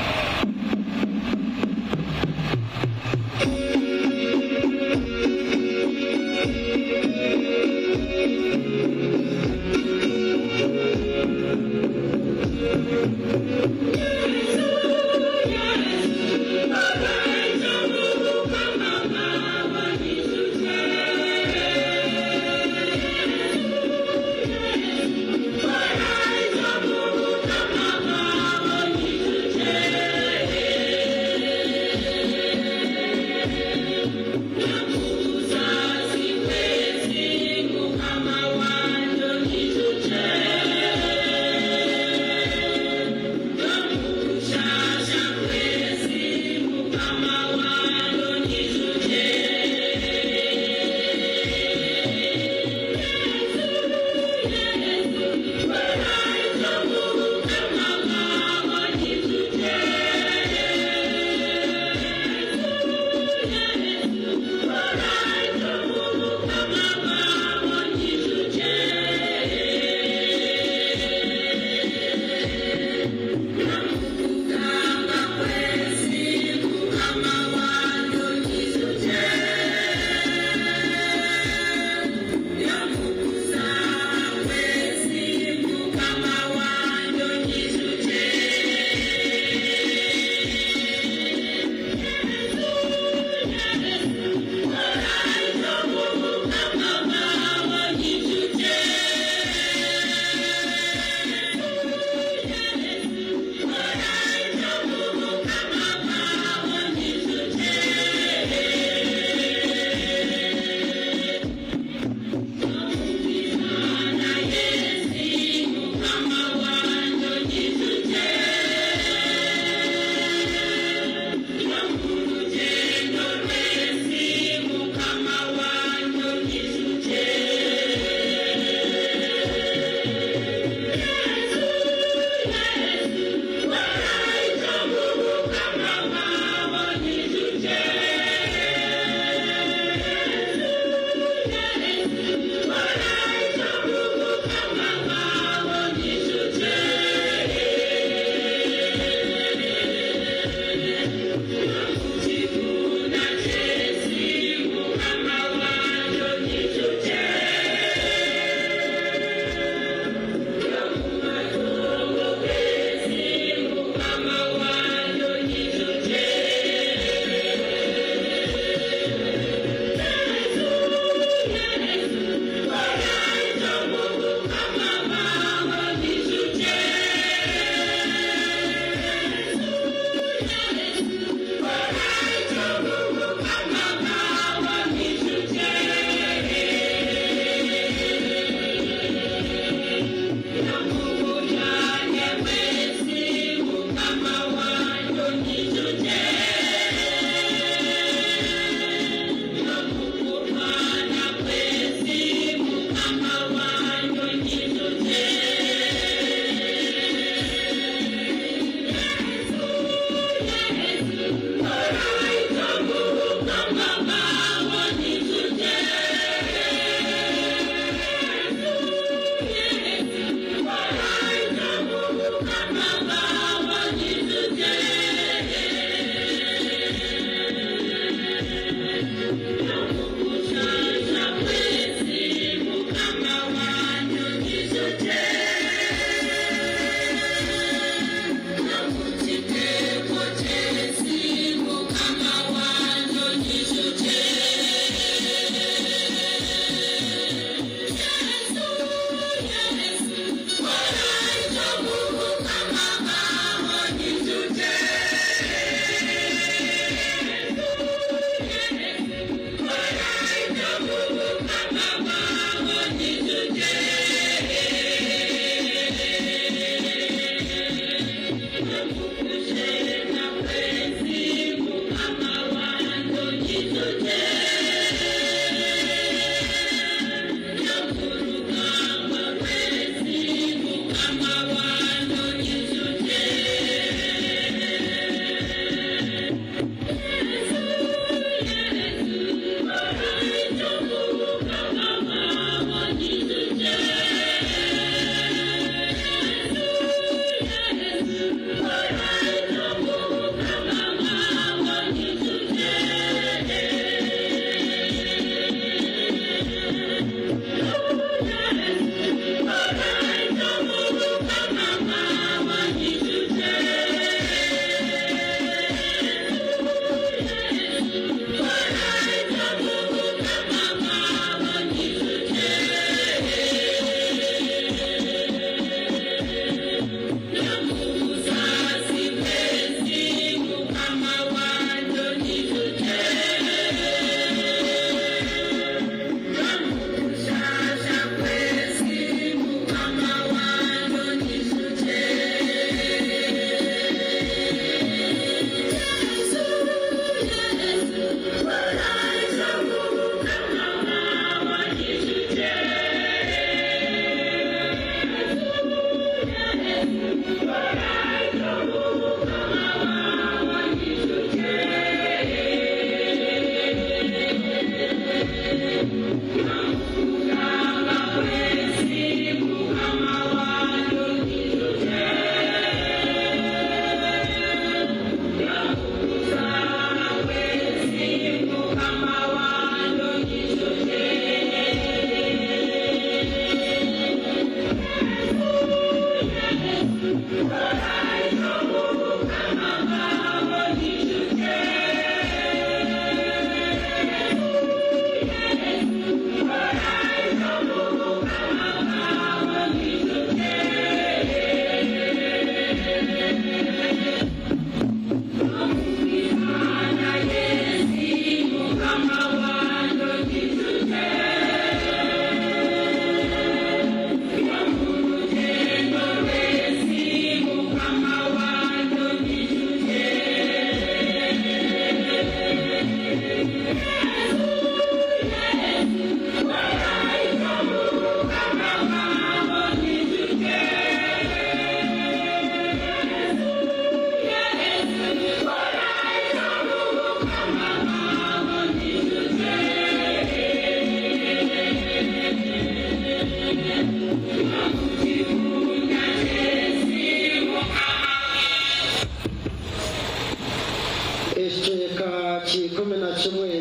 Ekicweka ky'ikumi na kimwe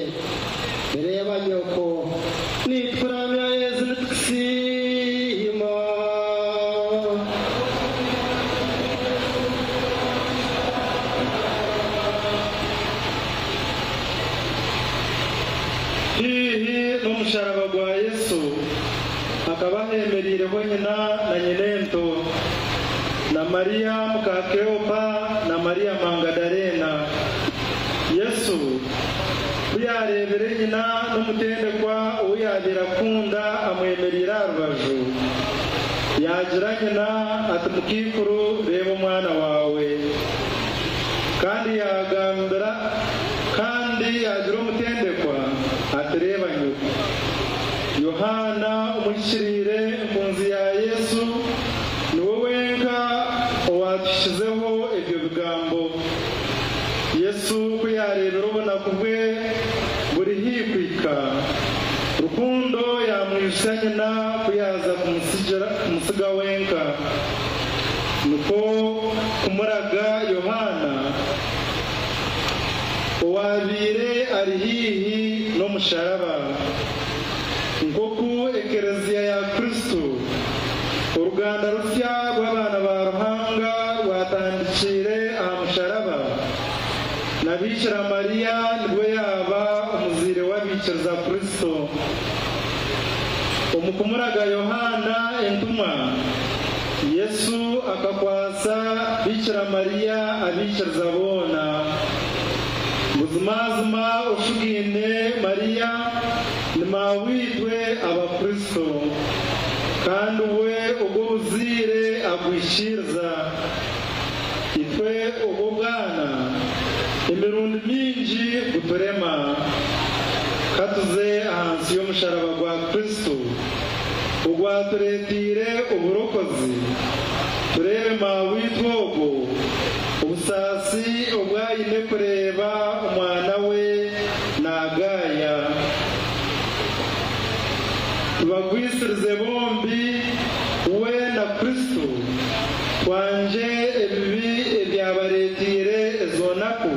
Reeba nyoko nitukuramya Yesu nitukusiima. Haihi n'omusharaba gwa Yesu hakaba hemereireho nyina na nyinento, na Mariya muka Keopa na Mariya Mangadaleena. Yesu ku yaareebire nyina n'omutendekwa ou yaabaire akunda amwemereire aha rubaju, yaagira nyina ati, Mukaikuru, reeba omwana waawe. Yohaana omuhikiriire enkunzi ya Yesu niwe wenka owaatuhikizeho ebyo bigambo. Yesu ku yaareebire obunaku bwe buri haihi kuhika, rukundo yaamwijutsya nyina ku yaaza kumutsiga wenka. Nikwo kumuraga Yohaana owaabaire ari haihi n'omusharaba. Nk'oku Ekereziya ya Kristo, oruganda rusya rw'abaana ba Ruhanga rwatandikiire aha musharaba, na Biikira Mariya nibwo yaaba omuzaire w'abaikiriza Kristo. Omu kumuraga Yohaana entumwa, Yesu akakwatsa Biikira Mariya abaikiriza boona. Buzimazima oshugaine Mariya ni maaweitwe Abakristo, kandi we ogwo obuzaire abwikiriza. Itwe obwo bwana emirundi mingi buturema. Ka tuze ahansi y'omusharaba gwa Kristo ogwatureeteire oburokozi, tureebe maaweitwe ogwo obusaasi obu aine kureeba omwana we naagaaya. Tubagwisirize bombi, we na Kristo, twangye ebibi ebyabareeteire ezo naku,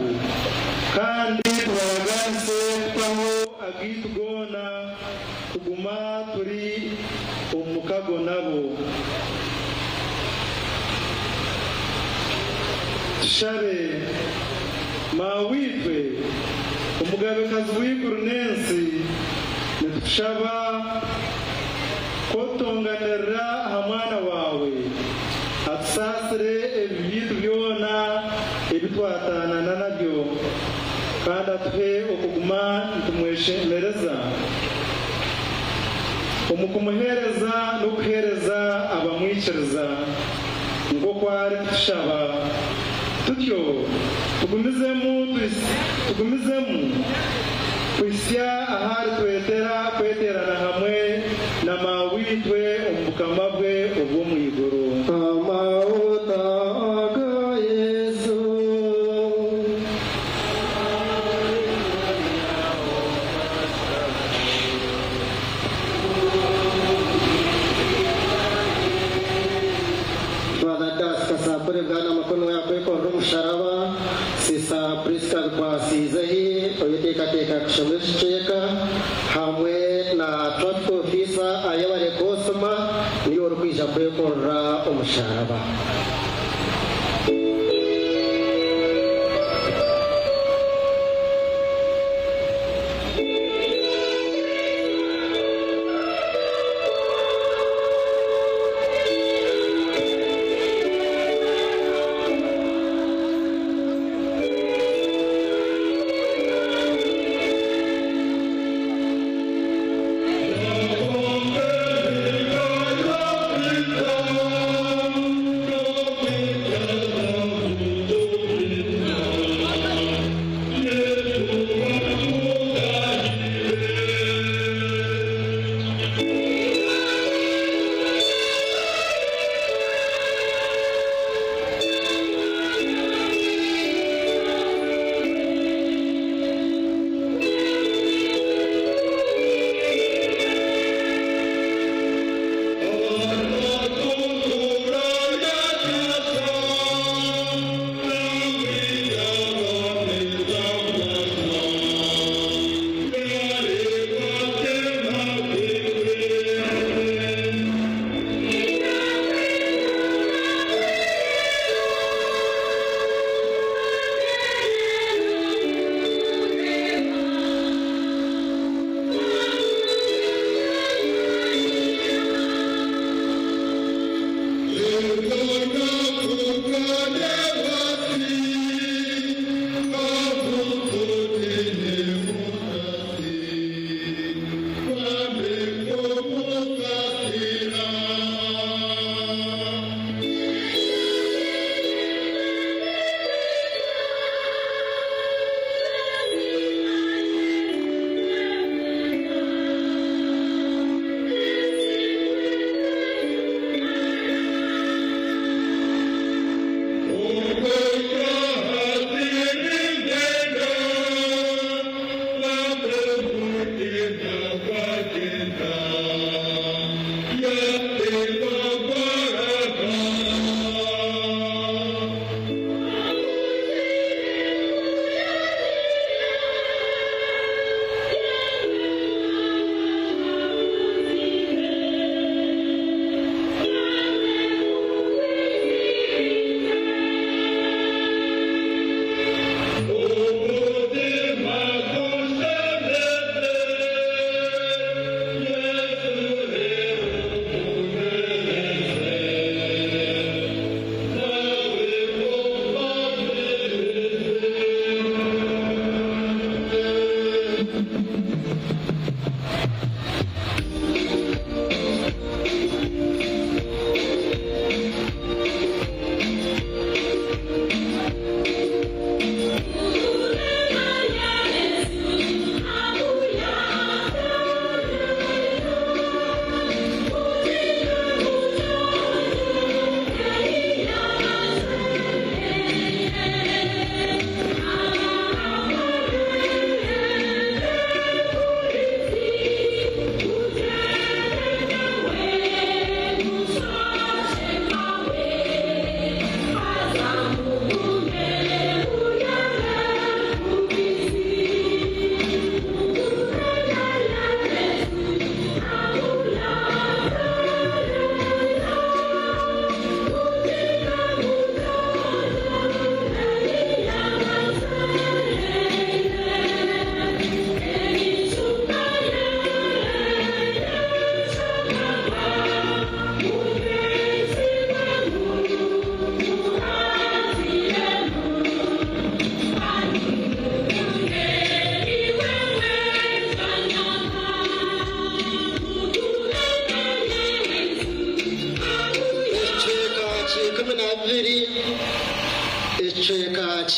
kandi tubaragaanise kutaho agaitu goona kuguma turi omu mukago nabo. Tushabe. Maaweitwe, Omugabekazi w'eiguru n'ensi, nitukushaba ku otutonganirira aha Mwana waawe, atusaasire ebibi byaitu byona ebi twataanana nabyo, kandi atuhe okuguma nitumweshemereza omu kumuheereza n'okuheereza abamwikiriza, nk'oku arikutushaba. Tutyo tugumizemu kuhitsya ahu aritwetera kweteerana hamwe na Maaweitwe omu Bukama bwe obw'omu iguru. Amahuta ga Yesu. Father Das Kasakure Bwana Mukono yakwekorera omusharaba, Sisa Prisca Bikwasiizehi oyeteekateeka kushoma ekicweka hamwe na Traffic Officer Ayebare Kosima niwe orikwija kwekorera omusharaba.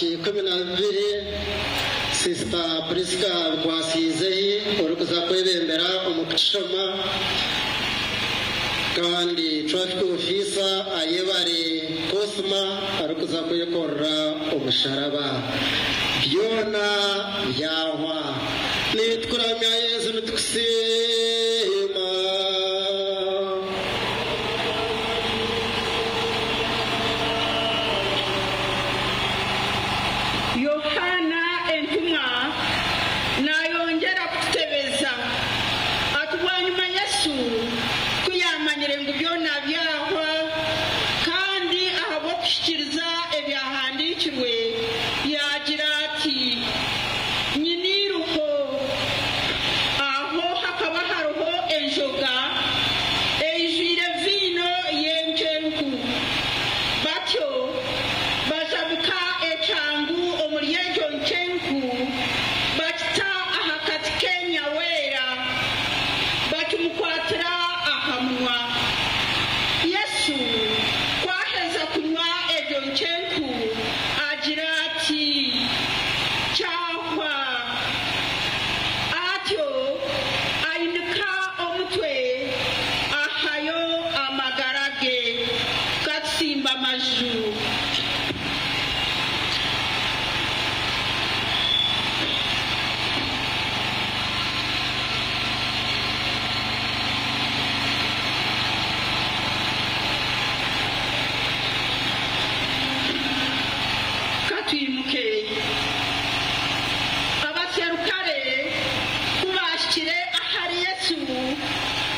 Ebishaashi 12, Sisita Prisca Bikwasiizehi orikuza kwebembera omu kukishoma kandi Traffic Officer Ayebare Cosma arikuza kwekorera omusharaba. Byona byahwa. Nitukuramya Yesu nitukusiima. Yohaana entumwa naayongyera kututebeza ati, Bwanyima Yesu ku yaamanyire ngu byona byahwa, kandi ahabw'okuhikiiriza Ebyahandiikirwe, yaagira ati, Nyine eiruho. Aho hakaba hariho enjoga eijwire viino y'encenku. Batyo bajabika ekyangu omuri egyo ncenku, bakita aha kati k'enyaweera, bakimukwatira aha munwa. Yesu ku aheza kunywa egyo ncenku, agira ati, Kyahwa. Atyo ainika omutwe, ahayo amagara ge. Katsimba amaju. Ka twimuke. Abaserukare ku baahikire ahari Yesu,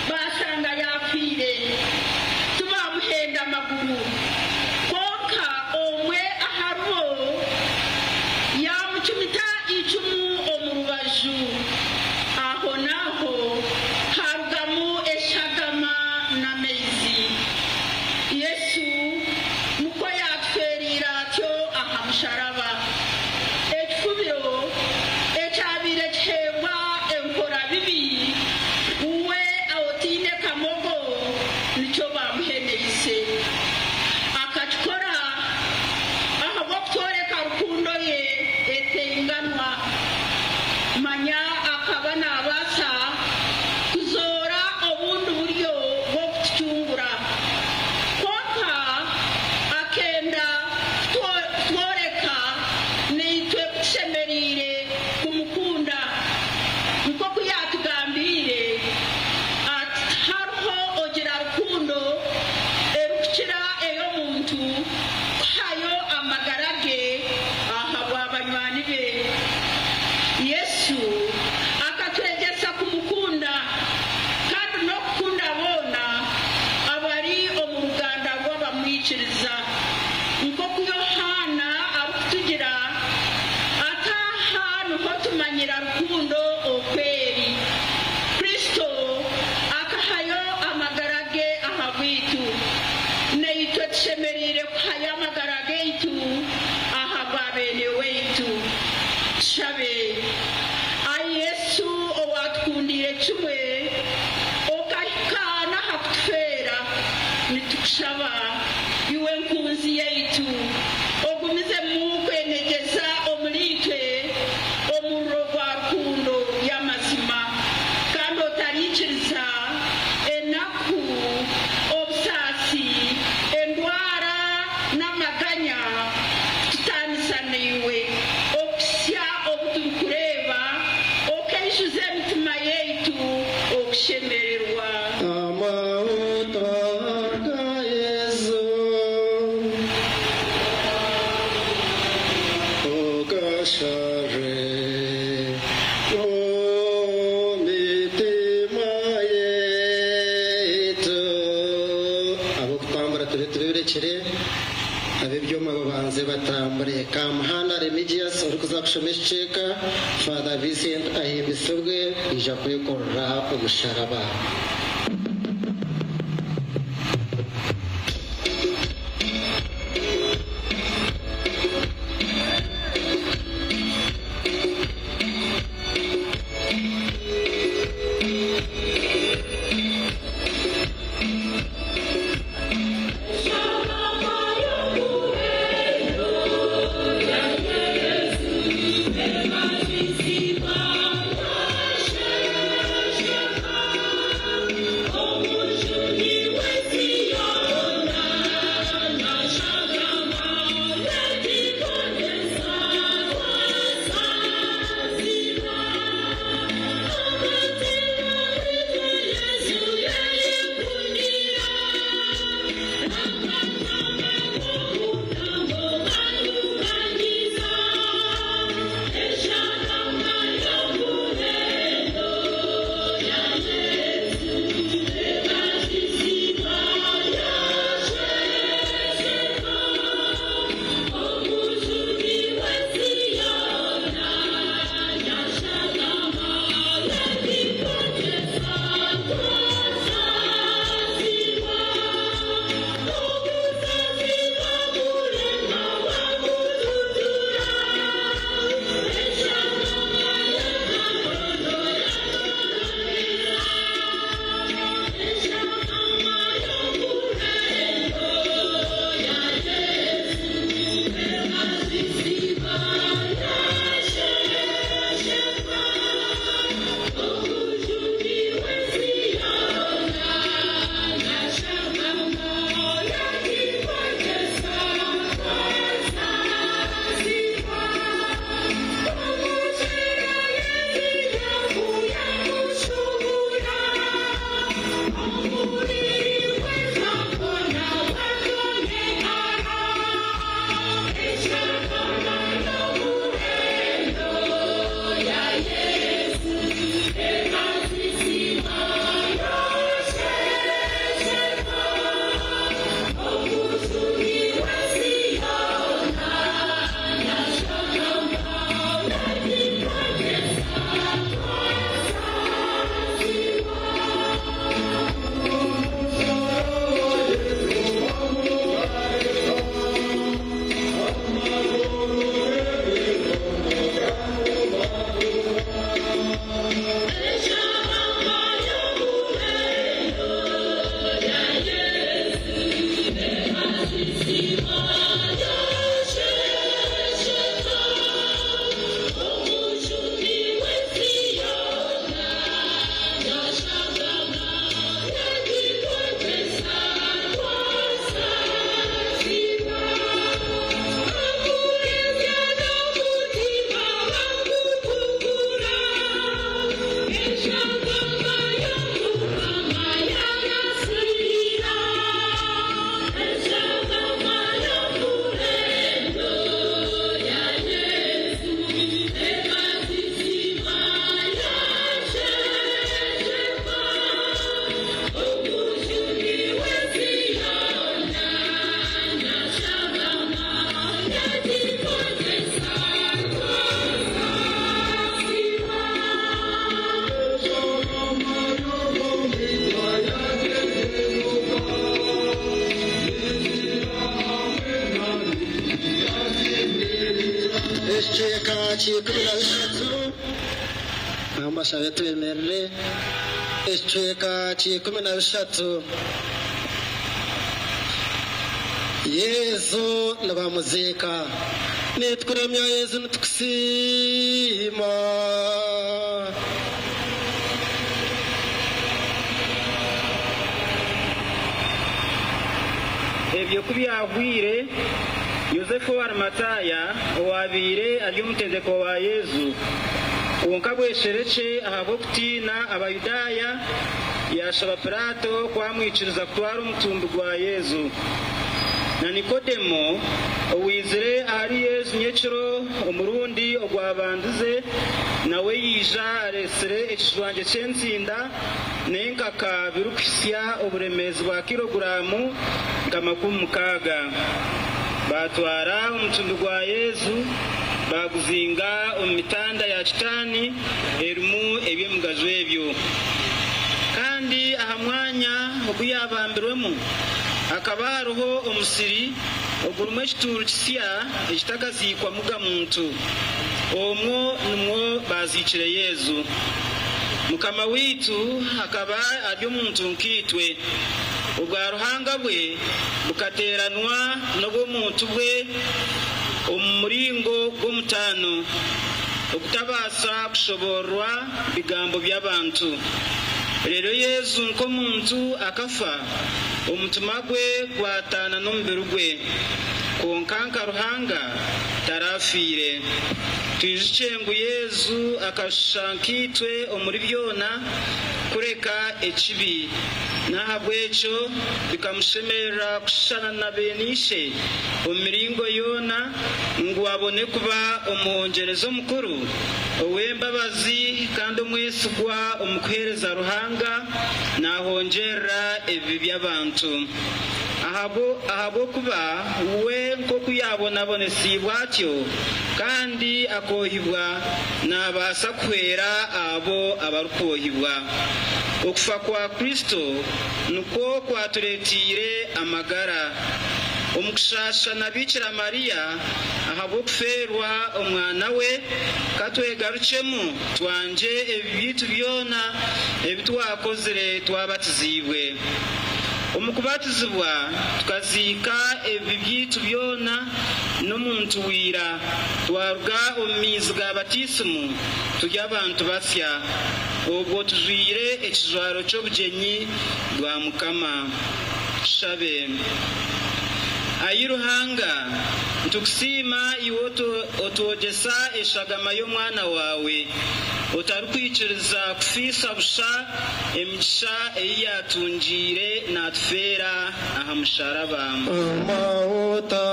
baashanga yaafiire, tibaamuhenda maguru. Kwonka omwe aharibo yaamucumita eicumu omu rubaju, ahonaaho haarugamu eshagama n'amaizi. Yesu nikwo yaatufeereire atyo aha musharaba. Ekifubiro ekyabaire kiheebwa enkora bibi, we otaine kamogo nikyo baamuheneise. Akakikora ahabw'okutworeka rukundo ye eteinganwa. Manya akaba naabaasa kuzoora obundi buryo bw'okutucungura. Kwonka akenda kutworeka naitwe ku tushemereire kumukunda. Nk'oku yaatugambiire ati, Tihariho ogira rukundo erikukira ey'omuntu kuhayo amagara ge ahabwa banywani be. Yesu akatwegyesa kumukunda kandi n'okukunda boona abari omu ruganda rw'abamwikiriza. Nk'oku Yohaana arikutugira ati, Aha niho tumanyira rukundo oku eri. Kristo akahayo amagara ge ahabwaitu. Naitwe tushemereire kuhayo amagara gaitu ahabwa beene waitu. Tushabe. Ai Yesu owaatukundiire kimwe, okahika n'aha kutufeera, nitukushaba, iwe nkunzi yaitu, ogumizemu kwenegyeza omuriitwe omuriro gwa rukundo y'amazima, kandi otariikiriza enaku, obusaasi, endwara n'amaganya kututaanisa naiwe, okuhitsya obu turikureeba okaijuza emitima yaitu okushemererwa. Amahuta ga Yesu ogashare mu mitima yaitu. Ab'okutambura tube tubirekire, ab'ebyoma babanze batambure. Kamuhanda Remigius orikuza kushoma ekicweka, Father Vincent Ahimbisibwe ija kwekorera omusharaba. Ekicweka ky'ikumi na bishatu amashabe twemerere ekicweka ky'ikumi na bishatu Yesu nibamuziika nitukuramya Yesu nitukusiima. Ebyo ku byahwaire, Yosefu owa Arimateya, owaabaire ari omutendekwa wa Yesu, kwonka bwesherekye ahabw'okutiina Abayudaaya, yaashaba Pilaato ku amwikiriza kutwara omutumbi gwa Yesu. Na Nikodemo, owaizire ahari Yesu nyekiro omurundi ogwabandize, nawe yaija areetsire ekijwangye ky'entsinda n'enkaka birikuhitsya oburemeezi bwa kiloguraamu nka 60. Baatwara omutumbi gwa Yesu, baaguzinga omu mitanda ya kitaani erimu eby'emigaju ebyo. Kandi aha mwanya ogu yaabambirwemu hakaba hariho omusiri ogurimu ekituuru kisya ekitakaziikwamuga muntu. Omwo nimwo baaziikire Yesu. Mukama waitu akaba ari omuntu nkaitwe. Obwaruhanga bwe bukateeranwa n'obw'omuntu bwe omu muringo gw'omutaano ogutabaasa kushoboororwa bigambo by'abantu. Reero Yesu nk'omuntu akafa, omutima gwe gwataana n'omubiri gwe. Kwonka nka Ruhanga, tarafiire. Twijukye ngu Yesu akashusha nkaitwe omuri byona kureka ekibi. N'ahabw'ekyo bikamushemerera kushushana na beene ishe omu miringo yoona, ngu abone kuba omuhongyerezi omukuru ow'embabazi kandi omwesigwa omu kuheereza Ruhanga naahongyerera ebibi by'abantu. Ahabw'okuba we nk'oku yaabonabonesiibwe atyo kandi akoohibwa, naabaasa kuhwera abo abarikwohibwa. Okufa kwa Kristo nikwo kwatureeteire amagara. Omu kushaasha na Biikira Mariya ahabw'okufeerwa omwana we, ka twegarukyemu twangye ebibi byaitu byona ebi twakozire twabatiziibwe. Omu kubatizibwa tukaziika ebibi byaitu byona n'omuntu wa ira, twaruga omu maizi ga batiisimu turi abantu basya. Obwo tujwaire ekijwaro ky'obugyenyi bwa Mukama. Tushabe. Ai Ruhanga, nitukusiima iwe otwogyesa eshagama y'Omwana waawe, otarikwikiriza kufiisa busha emigisha ei yaatungiire naatufeera aha musharaba. Amahuta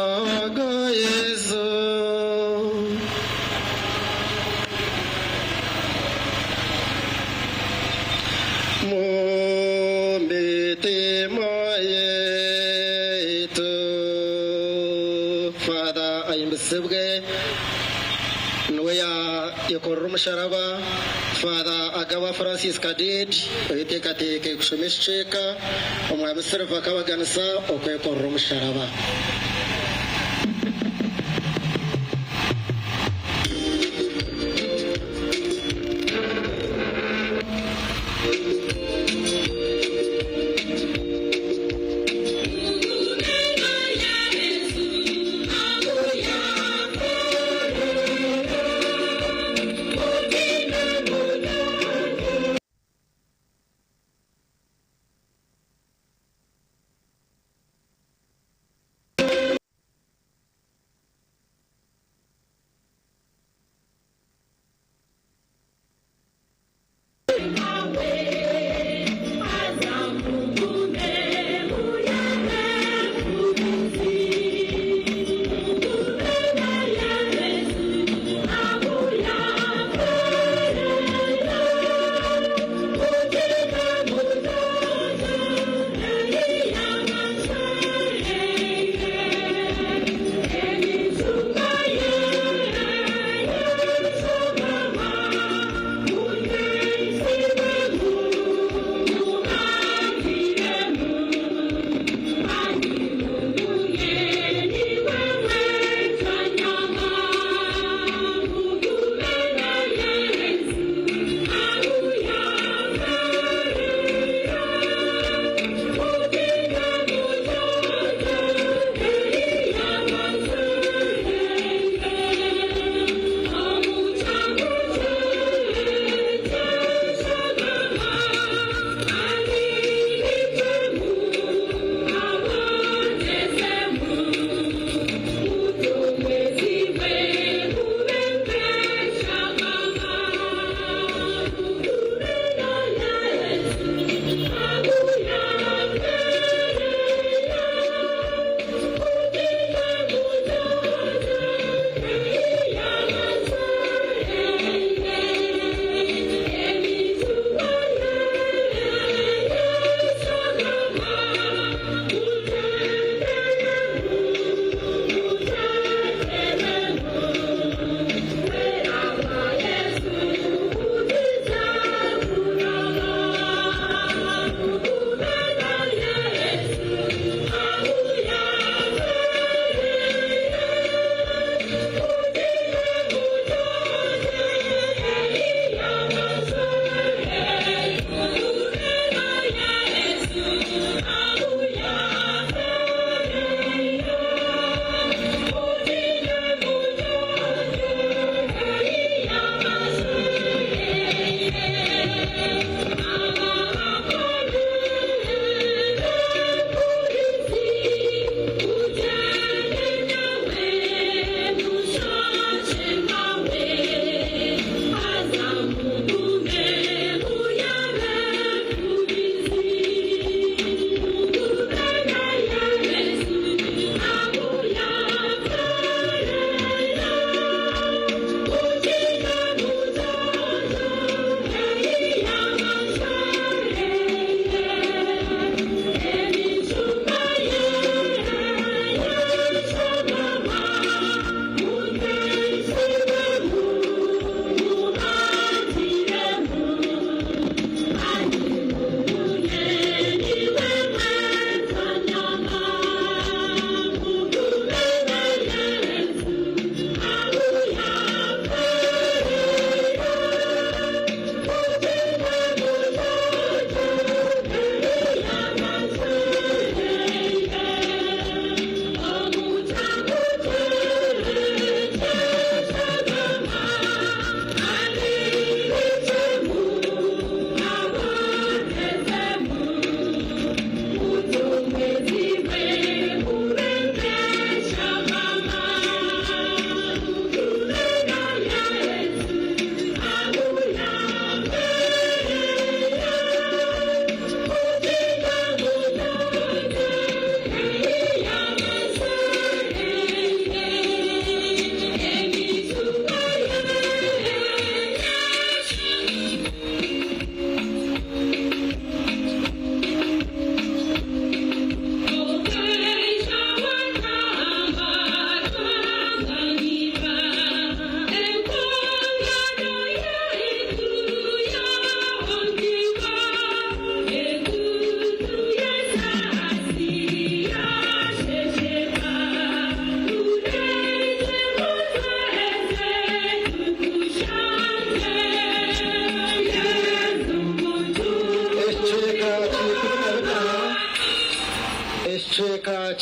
ga Yesu. Mu mitima yaitu. Father ahimbisibwe niwe yayekorera omusharaba. Father Agaba Francis Kadid oyeteekateeke kushoma ekicweka Omwami Silver akabaganisa okwekorera omusharaba.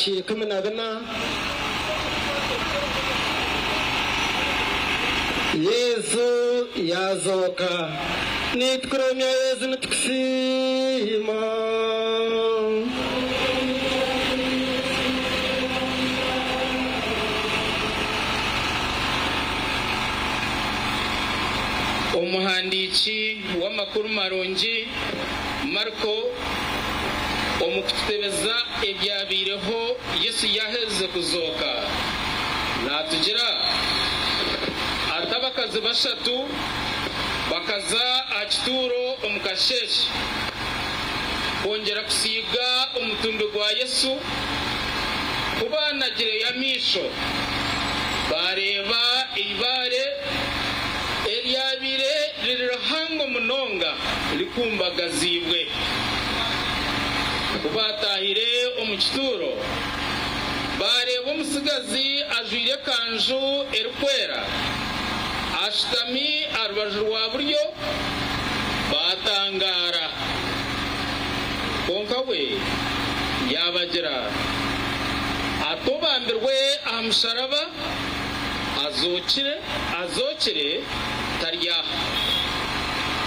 ebidaaki 14. Yesu yaazooka. Nitukuramya Yesu nitukusiima. Omuhandiiki w'amakuru marungi Mariko omu kututebeza ebyabaireho Yesu yaaherize kuzooka, naatugira ati, Abakazi bashatu bakaza aha kituuro omu kasheeshe kwongyera kusiiga omutumbi gwa Yesu. Ku baanagireyo amaisho, baareeba eibaare eryabaire riri rihango munonga rikumbagaziibwe. Ku baataahire omu kituuro, baareeba omutsigazi ajwaire ekanju erikwera, ashutami aha rubaju rwa buryo, baatangaara. Kwonka we yaabagira ati, Obambirwe aha musharaba azookire, azookire, tari aha.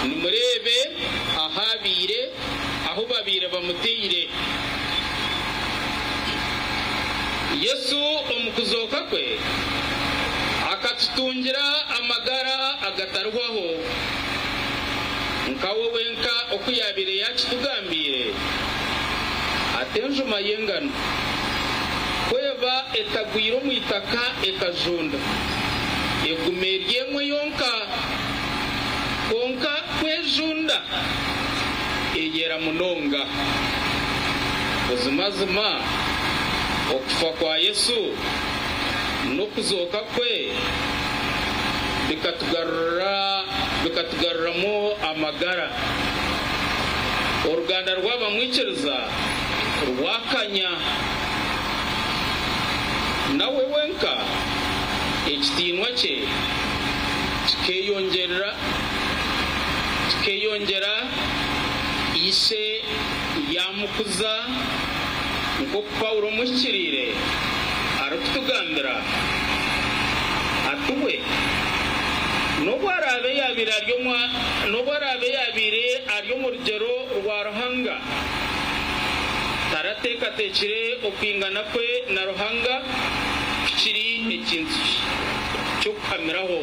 Nimureebe ahu abaire, ahu babaire bamutaire. Yesu omu kuzooka kwe akatutungira amagara agatarihwaho, nka we wenka oku yaabaire yaakitugambiire ati, Enjuma y'engano ku eba etagwire omu itaka ekajunda, eguma eri emwe yonka, kwonka ku ejunda, eyera munonga. Buzimazima, okufa kwa Yesu n'okuzooka kwe bikatugaruramu amagara. Oruganda rw'abamwikiriza rwakanya. Nawe wenka ekitiinwa kye kikeyongyera, Ishe yaamukuza, nk'oku Paulo omuhikiriire arikutugambira ati, We, n'obu araabe yaabaire ari omu rugyero rwa Ruhanga, tarateekateekire okwingana kwe na Ruhanga ku kiri ekintu ky'okuhamiraho.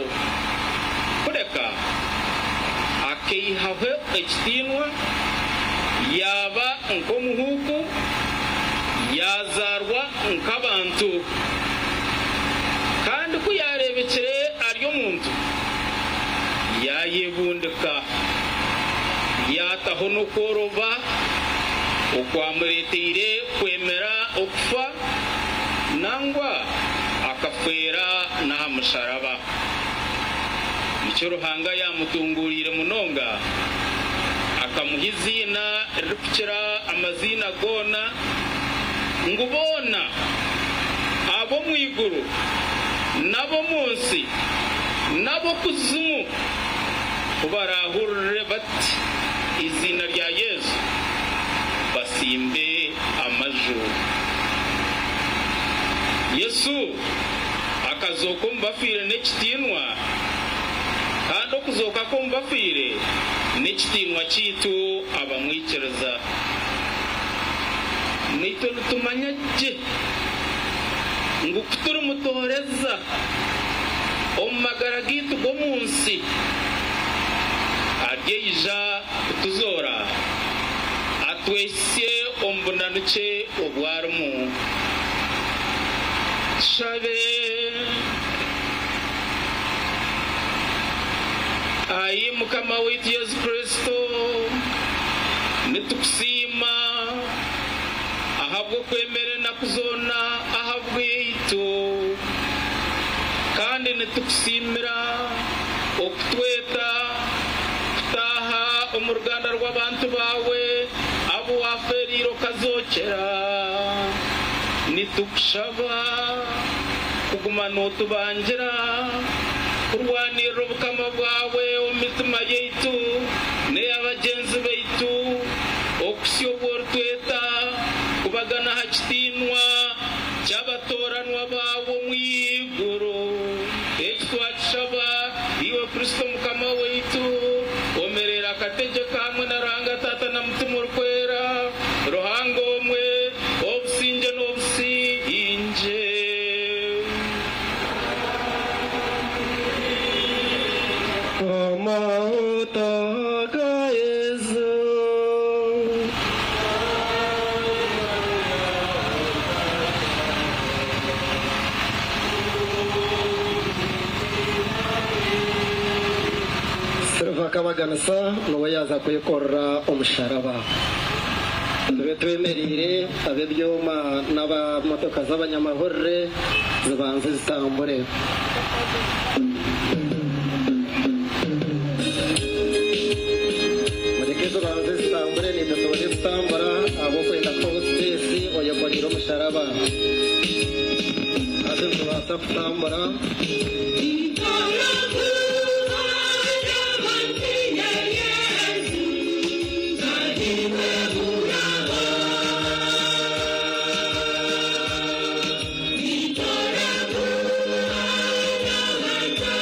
Kureka, akeihaho ekitiinwa, yaaba nk'omuhuuku, yaazaarwa nk'abantu. Kandi ku yaareebekire ari omuntu, yaayebundika, yaataho n'okworoba okwamureeteire kwemera okufa, nangwa akafeera n'aha musharaba. Nikyo Ruhanga yaamutunguuriire munonga, akamuha eiziina eririkukira amaziina goona, ngu boona ab'omu iguru n'ab'omu nsi n'ab'okuzimu ku baraahurire bati eiziina rya Yesu, batsimbe amaju. Yesu akazooka omu bafiire n'ekitiinwa, kandi okuzooka kwe omu bafiire n'ekitiinwa kyaitu abamwikiriza. Naitwe nitumanya gye ngu ku turimutooreza omu magara gaitu g'omu nsi, aryaija kutuzoora atwehitsye omu bunanukye obu arimu. Tushabe. Ai Mukama waitu Yesu Kristo, nitukusiima ahabw'okwemera enaku zoona ahabwaitu, kandi nitukusiimira okutweta kutaaha omu ruganda rw'abantu baawe abu waafeereire okazookyera. Nitukushaba kuguma nootubangira kurwanirira Obukama bwawe omu mitima yaitu n'eya bagyenzi baitu, okuhitsya obu oritweta kubagana aha kitiinwa. Nitukushaba iwe Kristo Mukama waitu, omerera akategyeka hamwe na Ruhanga Tata na Mutima Orikwera, Ruhanga omwe, obusingye n'obusingye. Amahuta ga Yesu. Silva Kabaganisa niwe yaaza kwekorera omusharaba. Tube twemereire ab'ebyoma n'abamotoka z'abanyamahurire zibanze zitambure. Mureke zibanze zitambure naitwe tubone kutambura ahabw'okwenda kuha space oyekoreire omusharaba. Hati nitubaasa kutambura. Thank you.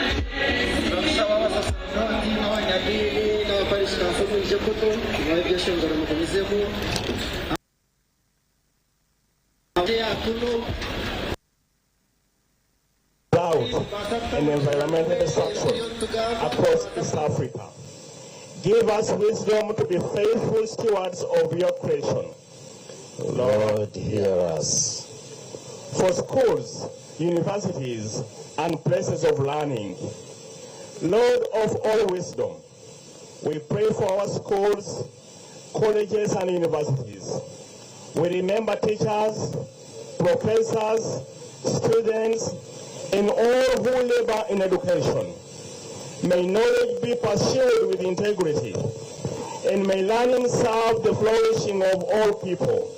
Turakusaba abasaserodoti n'abanyadiini n'abaparisi kanso mwije kutu mubahe ebyeshongoro mugumizemu kuno drought and environmental destruction across East Africa. Give us wisdom to be faithful stewards of your creation. Lord, hear us. For schools, universities, and places of learning, Lord of all wisdom, we pray for our schools, colleges, and universities. We remember teachers, professors, students, and all who labor in education. May knowledge be pursued with integrity, and may learning serve the flourishing of all people,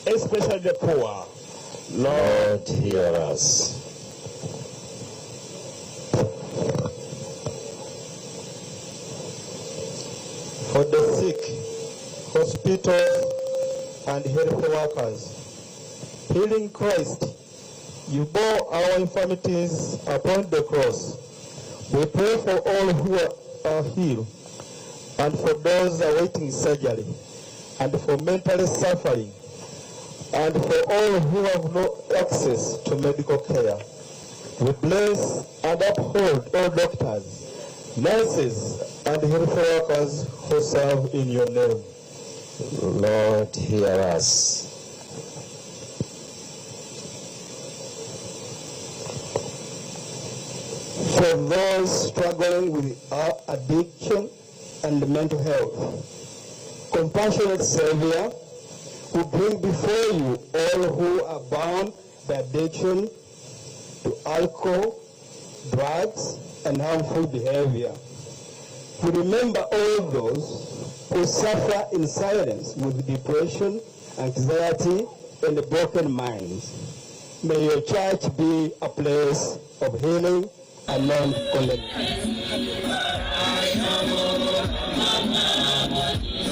especially the poor. Lord, hear us. For the sick, hospitals, and health workers. Healing Christ, you bore our infirmities upon the cross. We pray for all who are healed, and for those awaiting surgery, and for mentally suffering, and for all who have no access to medical care. We bless and uphold all doctors, nurses, and health workers who serve in your name. Lord, hear us. For those struggling with addiction and mental health, compassionate Savior, we bring before you all who are bound by addiction to alcohol, drugs, and harmful behavior. We remember all those who suffer in silence with depression, anxiety, and broken minds. May your church be a place of healing and non-condemnation.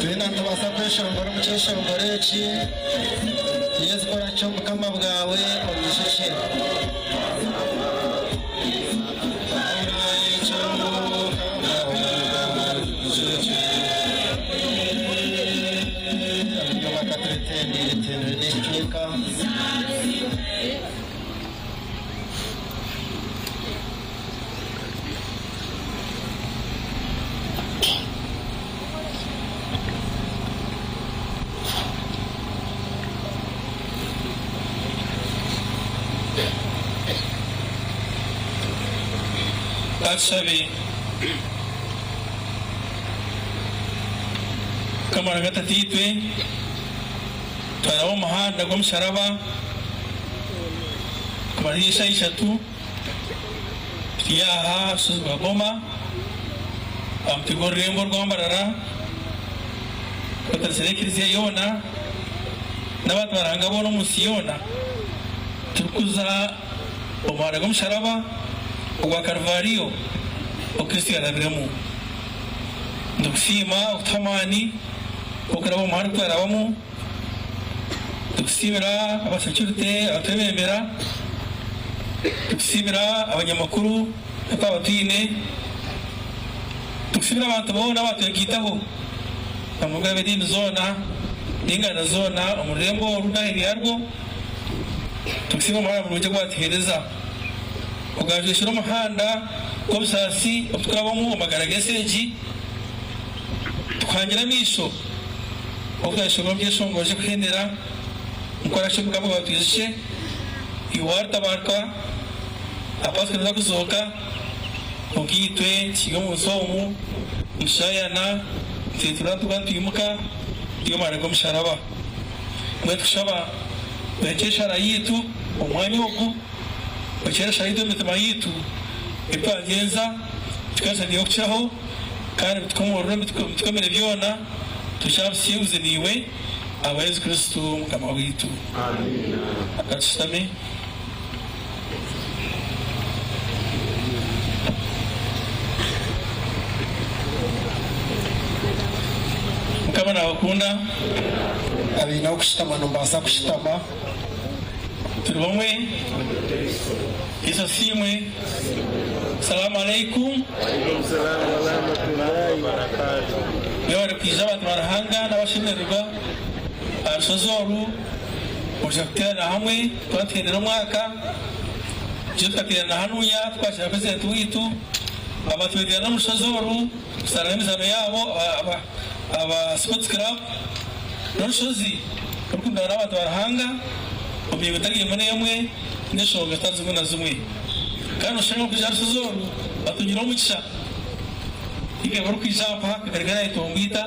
twena nitubaasa kweshongora omu kyeshongoro eki Yesu korakyo obukama bwawe onyijukye. Katushabe. Mukama Ruhanga Tataitwe, twaraba omu muhanda gw'omusharaba kumara eshaaha ishatu turi aha aha rushozi rwa Boma aha mutwe gw'orurembo rwa Mbarara tukwatanisa n'ekereziya yoona n'abantu ba Ruhanga boona omu nsi yoona turikuza omu muhanda gw'omusharaba ogwa Karuvariyo ogu Kristo yaarabiremu. Nitukusiima okutuha amaani g'okuraba omu muhanda ogu twarabamu. Nitukusiimira abasekurite abatwebembera. Nitukusiimira abanyamakuru abu twaba twine. Nitukusiimira abantu boona abaatwegaitaho omu bw'ediini zoona n'enganda zoona omu rurembo oru n'aheeru yaarwo. Nitukusiima omuhanda murungi ogu waatuheereza. Ogajwekire omuhanda gw'obusaasi obu tukurabamu omu magara g'ensi egi, tukuhangire amaisho obu twayeshongora omu byeshongoro by'okuhendera, nkoraki omugambi gwawe twijukye, iwe warutabaruka, aha Pasika noza kuzooka, kwonka itwe tukiri omu nsi omu, nitushayana, nitweturura nitugwa nitwimuka, turi omu maani g'omusharaba. Mbwenu tukushaba oherekye eshara yaitu omu mwanya ogu. Okyeresa itwe emitima yaitu ebi twagyenza tukabisabiire okukiraho, kandi bitukomorore bitukomere byona, tuhikye aha businguzi naiwe, ahabwa Yesu Kristo Mukama waitu. Ka tushutame. Mukama nabakunda. Abaine ah'okushutama nimubaasa kushutama. Turi bamwe. Yesu asiimwe. Salaam Aleikum. Mwebare kwija abantu ba Ruhanga n'abashemererwa aha rushozi oru oruja kuteerana hamwe twatuhendera omwaka itwe tukateerana hanuya twakira president waitu abatweterana omu rushozi oru kuzaana emizaano yaabo aba sports club N'orushozi orukundana n'abantu ba Ruhanga omu miringo etari emwe n'emwe n'enshonga zitari zimwe na zimwe. Kandi noshanga abarikuza aha rushozi oru batungire omugisha. Hike barikwija aha paaka kare nayetomboita,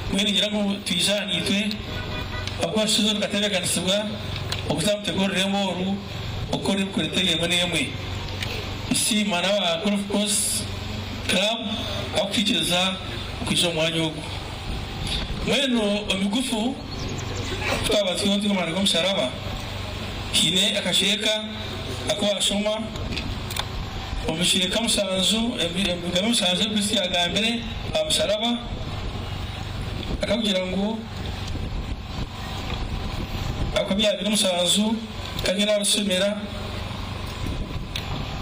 mbwenu ningira ngu twije aha naitwe ahabw'okuba orushozi oru rukatebeekanisibwa okuza aha mutwe gw'orurembo oru okukora ebikora etari emwe n'emwe. Nitusiima n'aba Golf Course Club ahabw'okutwikiriza kwija omu mwanya ogu. Mbwenu emigufu ku twaba turiho turi omu muhanda gw'omusharaba, haine akacweka aku waashoma omu bicweka mushanju, ebigambo mushanju ebi Kristo yaagambire aha musharaba, akakugira ngu ahabw'okuba byabaire mushanju, kandi nyowe naabishomera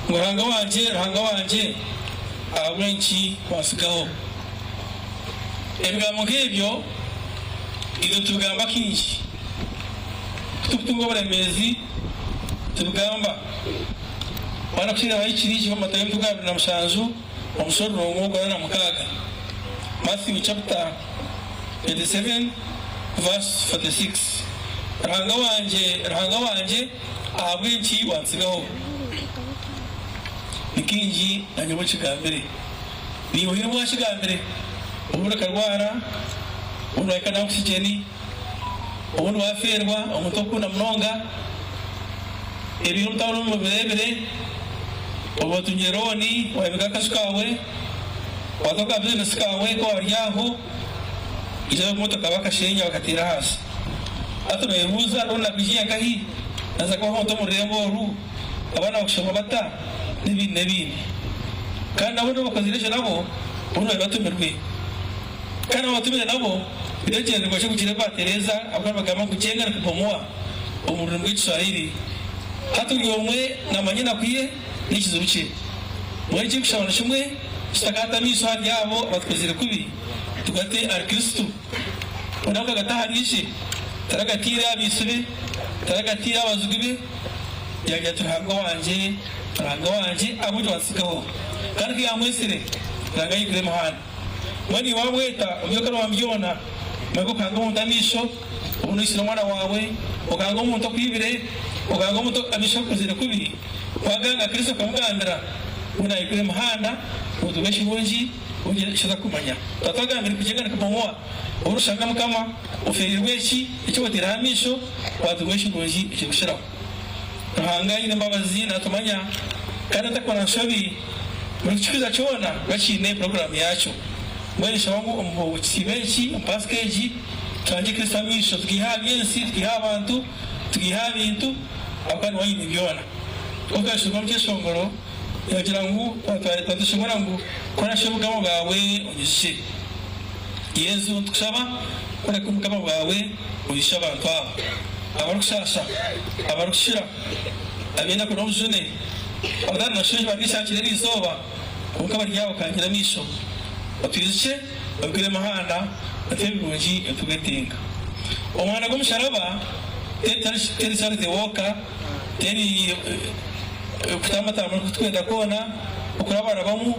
ngu Ruhanga wangye, Ruhanga wangye, ahabw'enki wantsigaho? Ebigambo nk'ebyo itwe nitubigamba kaingi. Ku turikutunga oburemeezi, tubigamba. Waaba kukireeba hikiri kiri omu Matayo emitwe gwa 27 omushororongo gw'ana na mukaaga, Matthew chapter 27 verse 46, Ruhanga wangye, Ruhanga wangye, ahabw'enki wantsigaho? Ni kaingi naanye obu nkigambire. Niiwe oine obu waakigambire, obundi okarwara, obundi waahika na oxygen, obundi waafeerwa omuntu orikukunda munonga, ebiro obu omu bireebire, obu watungire looni waayombeka akaju kaawe, waata ka bizinesi kaawe ku waaba ori aho, haija ab'emotoka bakasheenya bakateera ahansi. Hati nooyebuuza looni naakwihiya nkahi? Naaza kubaho nta omu rurembo oru? Abaana bakushoma bata? N'ebindi n'ebindi. Kandi nabo nibo bakozire ekyo nabo bo nibari batumirwe. Kandi abo abatumire nabo baine ekigyendererwa ky'okugira ebi batereeza ahabw'okuba nibagamba ngu jenga ni kubomoa omu rurimi rw'Ekiswahili. Hati buri omwe naamanya enaku ye n'ekizibu kye. Mbwenu ekinkushaba ni kimwe, tutakaata amaisho ahari abo abatukozire kubi, tugate ahari Kristo. Onu akagata ahari Ishe, taragatiire aha baitsi be, taragatiire aha bazigu be, yaagira ati, Ruhanga wangye, Ruhanga wangye, ahabw'enki wantsigaho? Kandi ku yaamwetsire, Ruhanga yaigura emihanda. Mbwenu iwe waamweta omu by'okareba byona, manya okanga omuntu amaisho, obundi oitsire omwana waawe, okanga omuntu okwibire, okanga omuntu amaisho akukozire kubi, waaganga Kristo okamugambira. Mbwenu aigura emihanda, obutumwa ekirungi ogira eki otakumanya. Twaba twagambire kugyenda nikubomoa, obu orikushanga Mukama ofeereirwe eki eki oteireho amaisho, watunga ekirungi ekirikukiraho. Ruhanga aine embabazi natumanya kandi atakora nshobi, buri kikwiza kyona kiba kiine puroguraamu yaakyo. Mbwenu nshaba ngu omu kisiibo eki, omu Paasika egi, tuhangye Kristo amaisho, tugaihe aha by'ensi, tugaihe aha bantu, tugaihe aha bintu, ahabw'okuba niwe aine byona. Kwonka yashuruma omu kyeshongoro yaagira ngu, Twatushobora ngu kora shi obukama bwawe onyijukye. Yesu, nitukushaba kworeka obukama bwawe oijukye abantu aba, abarikushaasha, abarikukira, ab'enaku n'obujune, abatari na shuusha barikishakira eri izooba, kwonka bari aho bakangire amaisho. Otwijukye, oigure emihanda, otuhe ebirungi ebi turikwetenga. Omuhanda gw'omusharaba teri charity walk. Teri kutambatambura oku turikwenda kwona, okurabarabamu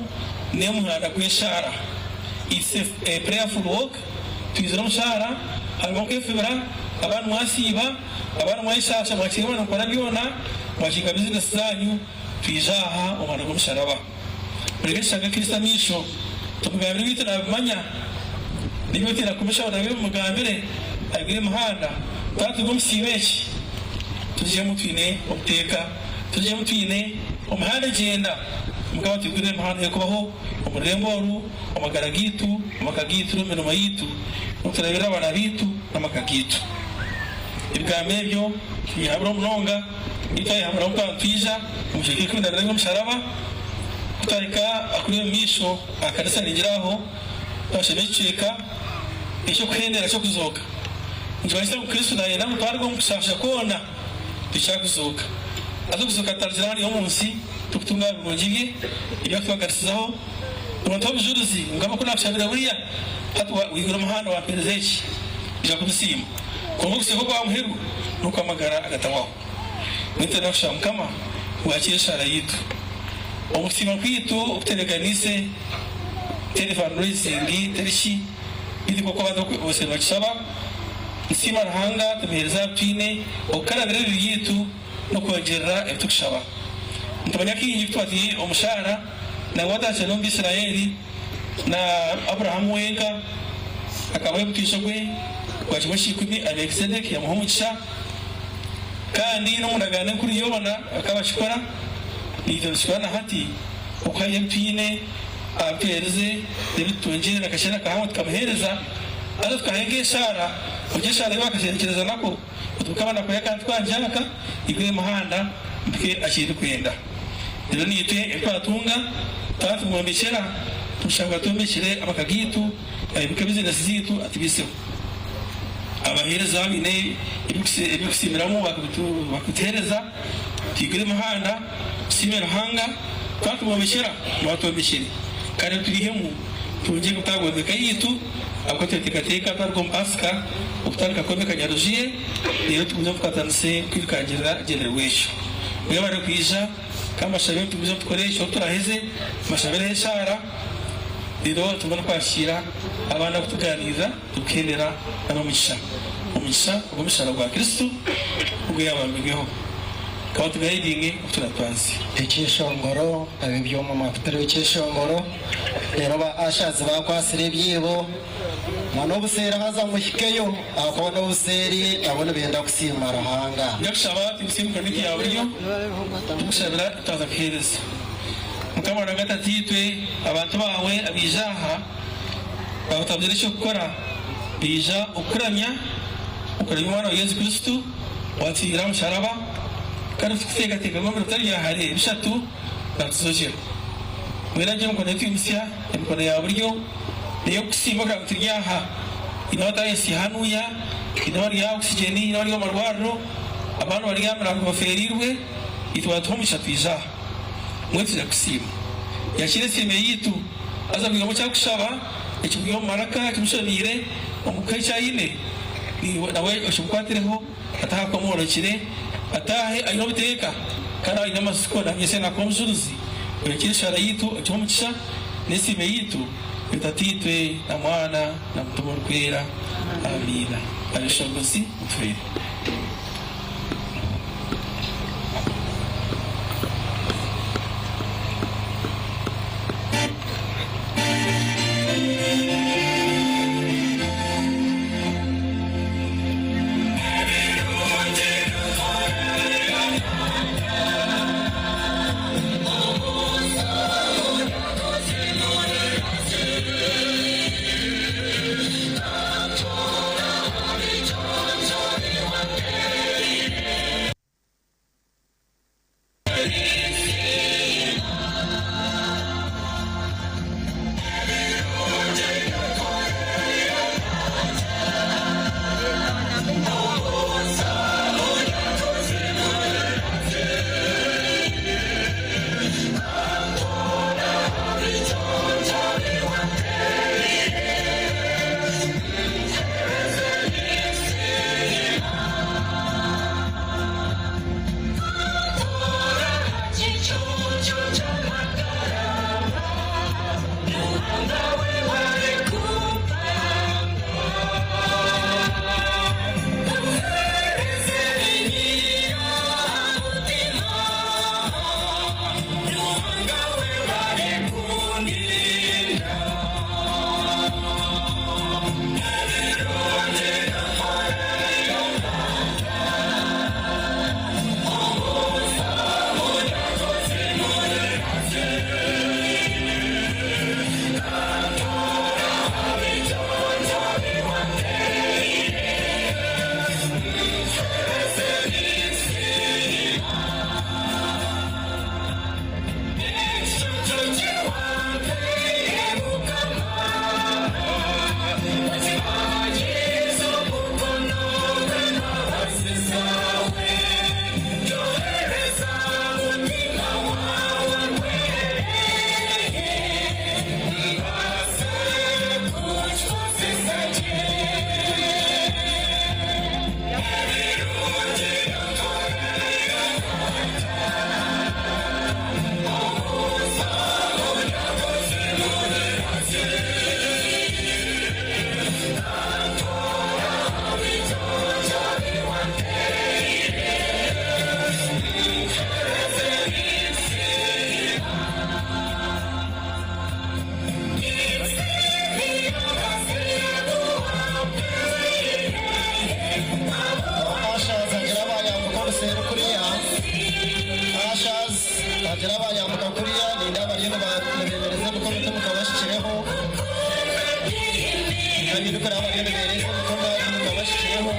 n'omuhanda gw'eshaara. It's a prayerful walk, twizire omu shaara, harimu okwefubira, abandi mwasiiba, abandi mwayeshaasha, mwakiinga mwaba nimukora byona, mwakiinga bizinesi zaanyu, twija aha omuhanda gw'omusharaba. Mureke tushange Kristo amaisho, tumugambire ebi turaabimanya, n'ebi otaine kumushaba nabyo bimugambire, aigure emihanda. Twaba turi omu kisiibo eki, tugyemu twine obuteeka, tugyemu twine omuhanda egyenda. Mukama atwigurire emihanda y'okubaho omu rurembo oru, omu magara gaitu, omu maka gaitu, n'omu mirimo yaitu, n'okutureeberera abaana baitu n'amaka gaitu. Ebigambo ebyo tubyehabura munonga. Itwe twayehabura ngu twaba nitwija omu kicweka ekirikunanira eby'omusharaba, ku twahika kuri omu maisho aha kanisa ningira aho, twashoma ekicweka eky'okuhendera ky'okuzooka. Nikimanyisa ngu Kristo nayenda ngu twaruga omu kushaasha kwona tuhikye aha kuzooka. Haza okuzooka tutarugire hariya omu nsi turikutunga aha birungi bye ebi arikutubagarisizaho. Ngu ntuhe obujurizi ngu Mukama ku naakushabire buriya, hati waigura omuhanda wampeereza eki, noija kubisiima. Kwonka okusiima okwa muheru n'okw'amagara agatahwaho. Mbwenu twine kushaba Mukama ngu akiire eshaara yaitu. Omu kusiima kwaitu okutebeekaniise teri fundraising, teri ki, beitu nk'oku abantu bose nibakishaba, nitusiima Ruhanga tumuheereza aha bi twine, okukarabira ebibi byaitu n'okwongyerera ebi turikushaba. Nitumanya kaingi ku twatwire omu shaara nangwa batandikire n'omu Baisraeli na Abrahamu wenka akabaho omutwisho gwe gwa kimwe ky'ikumi ahari Melkisedeki yamuha omugisha kandi n'omu ndagaano enkuru yoona bakaba bakikora naitwe nitukikora na hati okuhayo ebi twine aha bi tuherize n'ebi tutungire na kakye na kahango tukamuheereza haza tukahayo nk'eshaara kwonka eshaara ei bakashendekyereza nako Oti Mukama nakureeba kandi twangyaka igwe emihanda mpike ahu erikwenda. Reero naitwe ebi twatunga twaba tumwombekyera tumushaba ngu atwombekire amaka gaitu, ayimuke bizinesi zaitu atubaiseho. Abaheereza baine eby'okusiimiramu bakabituheereza, twigure emihanda tusiime Ruhanga, twaba tumwombekyera nawe atwombekyere. Kandi ebi turiihemu Twongyere kutaagura eka yaitu ahabw'okuba tweteekateeka twaruga omu Paasika okutandika kwombeka Nyaruju ye, reero tugumize tukwatanise kwirukangirira ekigyendererwa ekyo. Mwebare kwija, ka mbashabe tugumize tukore ekyo obu turaheze, mbashabireho eshaara, reero tubone kwakiira abandi abarikutugaaniirira turikuhendera n'omugisha. Omugisha ogw'omusharaba gwa Kristo ogu yaabambirweho. Ka batugayidinge oku turatwaze. Ekyeshongoro, Ab'ebyoma mwakutiraho ekyeshongoro, reero ba ushers baakwatsire ebyibo, na n'obuseeri haza muhikeyo ahakuba n'obuseeri nabo nibenda kusiima Ruhanga. Nyakushaba tugutsye emikono yaitu ya buryo tukushabira twaza kuheereza. Mukama Ruhanga Tataitwe, abantu baawe abaija aha baaba batabuzire eky'okukora, baija okukuramya, okuramya Omwana waawe Yesu Kristo owatwihiire aha musharaba, kandi turikuteekateeka ngu ebiro bitari bya hare bishatu naatuzokyera. Mbwenu egyo emikono ei twimutsya, emikono ya buryo, n'ey'okukusiima kugira ngu turi aha. Haine abataayetsiire hanuya, haine abari aha oxygen, haine abari omu marwariro, abandi bari aha mirango bafeereirwe, itwe waatuha omugisha twija aha. Mbwenu twija kukusiima. Yakiira esiimo yaitu. Haza buri omwe eki arikushaba, ekimuri omu maraka, ekimushemeire, omu kuha eki aine, iwe nawe okimukwatireho. Ataahe akuba amworokire, ataahe aine obuteeka kandi aine amatsiko na nyentsya naakuba omujurizi. Orekye eshaara yaitu ogihe omugisha n'esiime yaitu iwe Tataitwe na Mwana na Mutima Orikwera. Amiina. Abeshongozi mutuhwere. Ashazi agira abayambuka oruseero kuriya ashazi agira abayambuka kuriya ninda abariyo nibemereza emikono timukabashikireho abirukura abariyo nibereza emikono timukabashikireho.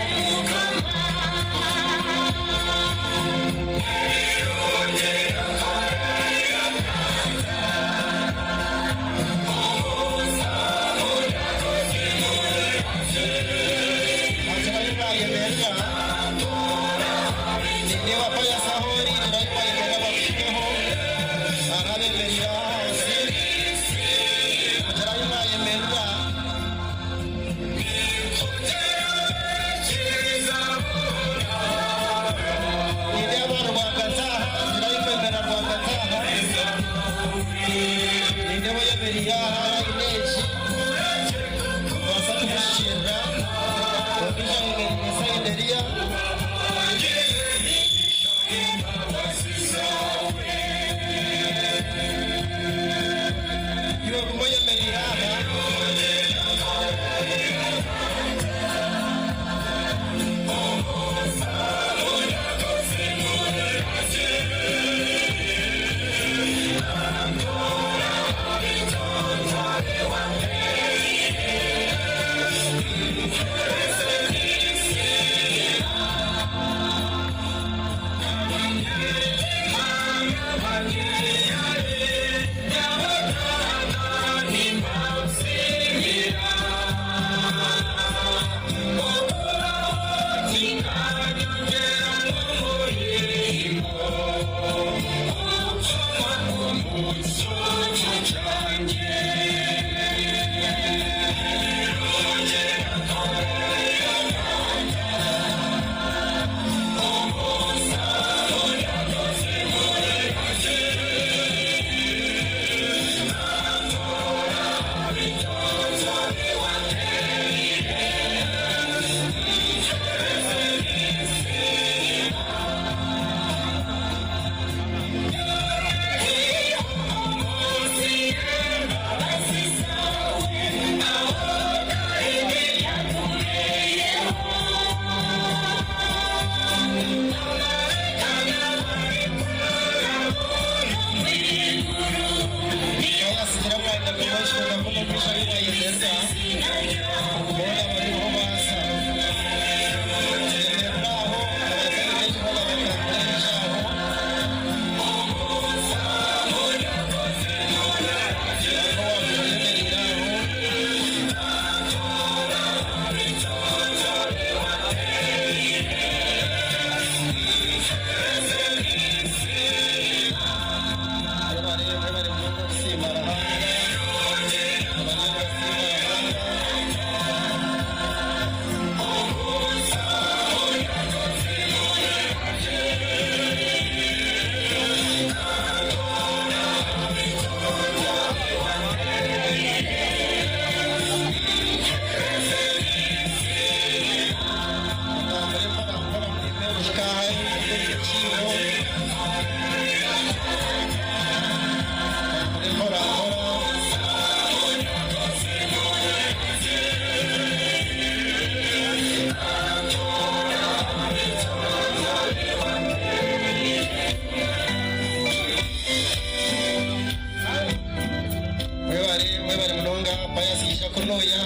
Pius ija kunuya.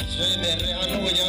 Ija oyemerere hanuya.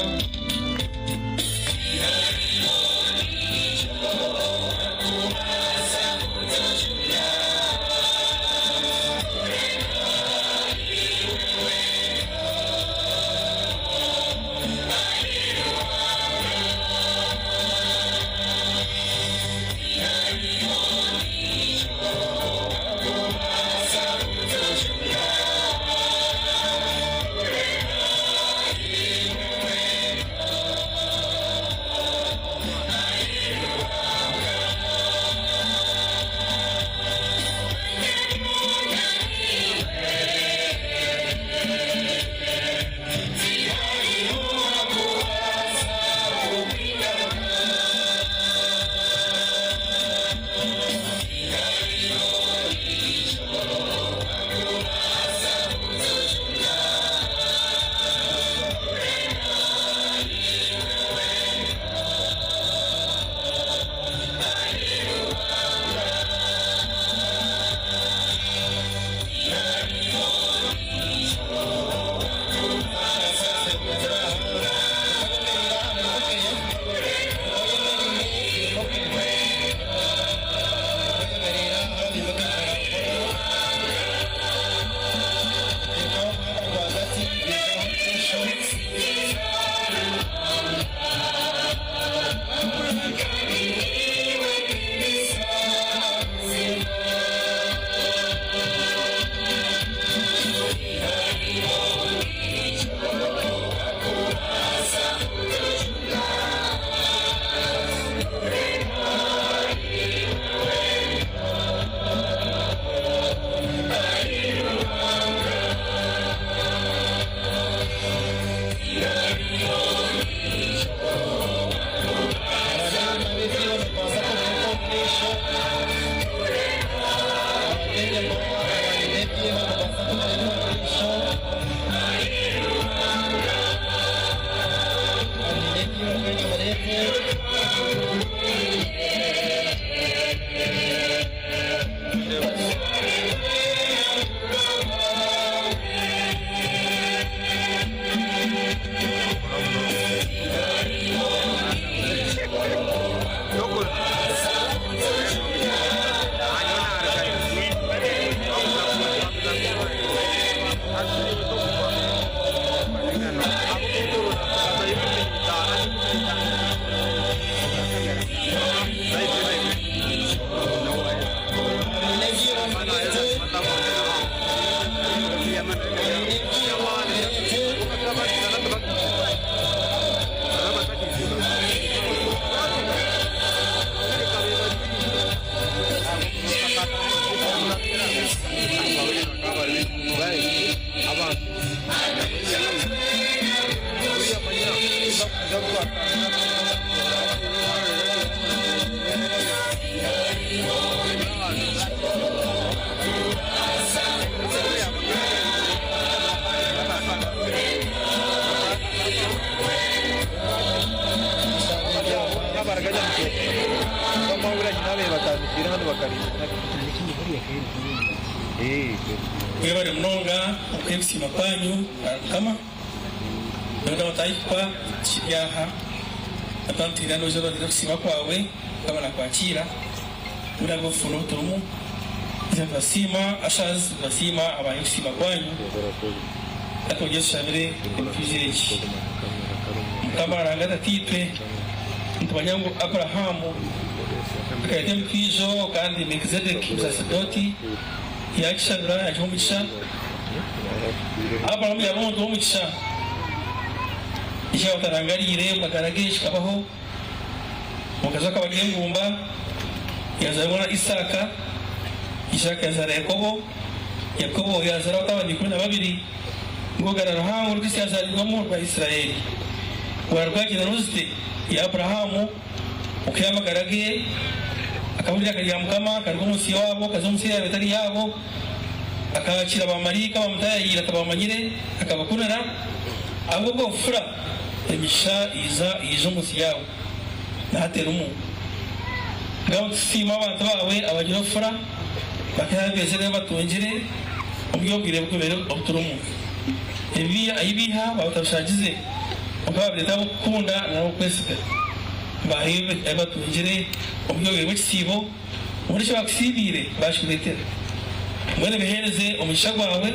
Mwebare munonga okwekusiima kwanyu ahari Mukama. Nyowe nabatahikwa kiri aha natantwira noija obagira okusiima kwawe Mukama nakwakiira buriya bw'obufunda obu turimu. Itwe nitubasiima ushers nitubasiima ahabwa y'okusiima kwanyu. Ka twongere tushabire emituuzo egi. Mukama Ruhanga Tataitwe, nitumanya ngu Abrahamu akareeta emituuzo kandi Melkizedeki omusaserdooti yaagishabira yaagiha omugisha. Abrahamu yaaba omuntu w'omugisha. Eki yaaba atarangariire omu magara ge kikabaho. Omukazi we akaba ari engumba, yaazaara omwana Isaaka. Isaaka yaazaara Yakobo, Yakobo yaazaara abatabani 12, rw'oruganda ruhango oru Kristo yaazaariirwemu rwa Israeli. Rwaruga genealogity ya Abrahamu okuhika amagara ge, akahurira eiraka rya Mukama, akaruga omu nsi y'owaabo akaza omu nsi eyaabaire etari yaabo, akaakiira baamaraika abaamutaayayiire atabamanyire, akabakunira. Ahabw'obwo bufura, emigisha eija eija omu nsi yaabo, na hati erimu. Mbwenu nitusiima abantu baawe abagira obufura, bakeehayo beezire ebi batungire. Omuri obu bwire bugumire obu turimu, ebi ahi biiha baaba batabishagize, kwonka baabireeta ahabw'okukunda n'ahabw'okwesiga. Baaha ebi batungire omuri obwo bwire bw'ekisiibo, obundi eki baakusiibiire baakikureetera. Mbwenu biheereze omugisha gwawe,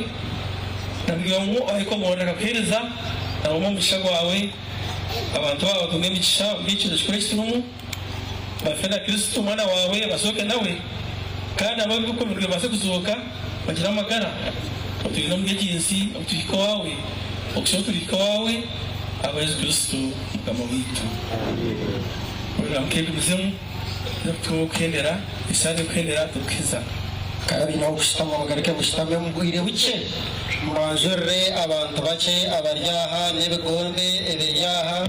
na buri omwe owaayekomoorera akakuheereza, nawe omuhe omugisha gwawe. Abantu baaba batunga emigisha omuri eki kiro kikuru eki turimu. Bafe na Kristo Omwana waawe, bazooke nawe, kandi abo ab'ebikumirwe babaase kuzooka bagire amagara, oturinde omuri egi nsi obu tuhika owaawe, okuhitsya obu turihika owaawe, ahabwa Yesu Kristo Mukama waitu. Hurira mukeegumizemu, tuze kuhendera, esaara erikuhendera turikuheza. Kandi abaine ah'okushutama mugaruke mushutame omu bwire bukye. Mbanjurire abantu bakye abari aha n'ebigombe ebiri aha.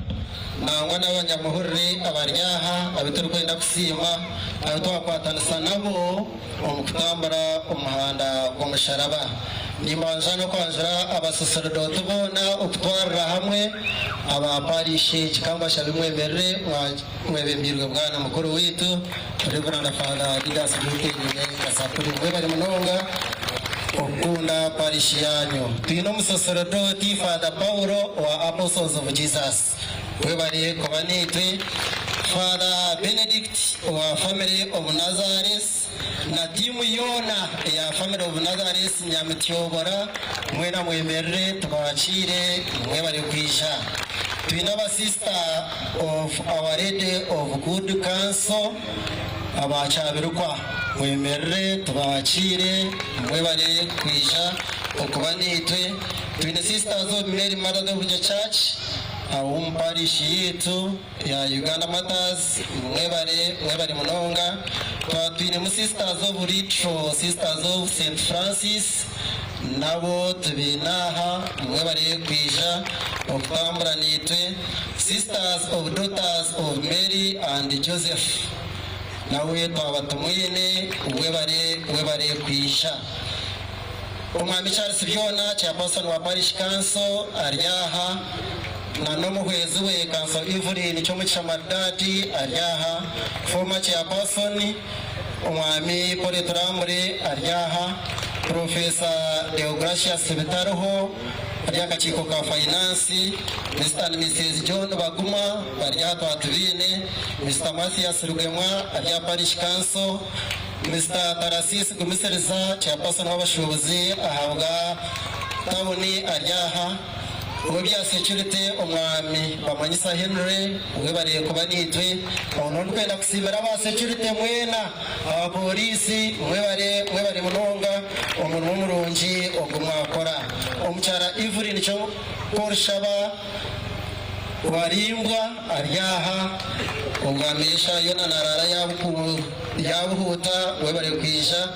Nangwa n'abanyamahurire abari aha abu turikwenda kusiima, abu twakwatanisa nabo omu kutambura omuhanda gw'omusharaba. Nimbanza n'okwanjura abasaserdooti boona okutwarira hamwe aba parish egi. Ka mbashabe mwemerere mwebembeirwe Bwana Mukuru waitu Rev. Father Didas Byukenyine Kasapuri. Mwebare munonga okukunda parish yaanyu. Twine omusaserdooti Father Paulo owa Apostles of Jesus. Webare kuba naitwe Father Benedict owa Family of Nazareth na tiimu yoona eya Family of Nazareth Nyamityobora mwena mwemerere tubakiire mwebare kwija. Twine aba Sister of Our Lady of Good Counsel aba Kyabirikwa mwemerere tubakiire mwebare kwija okuba naitwe. Twine Sisters of Mary Mother of the Church ab'omu parish yaitu ya Uganda Martyrs mwebare mwebare munonga. Twaba twinemu Sisters of Little Sisters of Saint Francis nabo tubaine aha mwebare kwija okutambura naitwe. Sisters of Daughters of Mary and Joseph nawe twaba tumwine webare webare kwija. Omwami Charles Byona, Chairperson wa Parish Council ari aha na n'omuhwezi we Council Evelyn Kyomugisha Maridadi ari aha, Former Chairperson Omwami Paul Turambure ari aha, Professor Deogratius Bitariho ari aha kakiiko ka Finance, Mister and Misis John Baguma bari aha twatubaine, Mister Mathias Rugemwa ari aha Parish Council, Mister Tarasisi Gumisiriza, Chairperson w'abashuubuzi ahabwa tauni ari aha. Ow'ebya securite Omwami Bamanyisa Henry webare kuba naitwe. Aho niho ndikwenda kusiimira aba securite mwena, aba pooriisi mwebare mwebare munonga omurimo murungi ogu mwakora. Omukyara Evelyn Kyorushaba Warimbwa ari aha, Omwami eshaaha yoona naraara yaabuhuuta, webare kwija.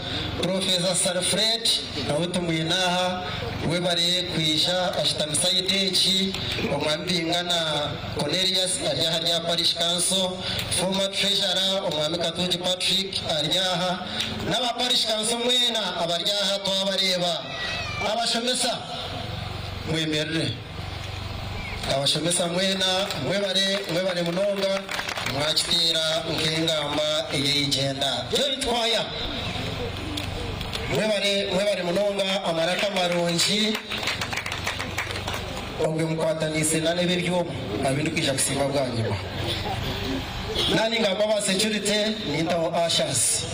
Professor Sir Fred nawe tumwine aha, webare kwija ashutami sayidi egi. Omwami Bingana Cornelius ari aha rya Parish Council. Former Treasurer Omwami Katungi Patrick ari aha. N'aba Parish Council mwena abari aha twabareeba. Abashomesa mwemerere. Abashomesa mwena mwebare mwebare munonga mwakiteera nk'engamba ey'eigyenda. Joint choir mwebare mwebare munonga amaraka marungi obwe mukwataniise na n'eb'ebyoma abu ndikwija kusiima bwanyima. Nani ngamba aba security nintaho ushers.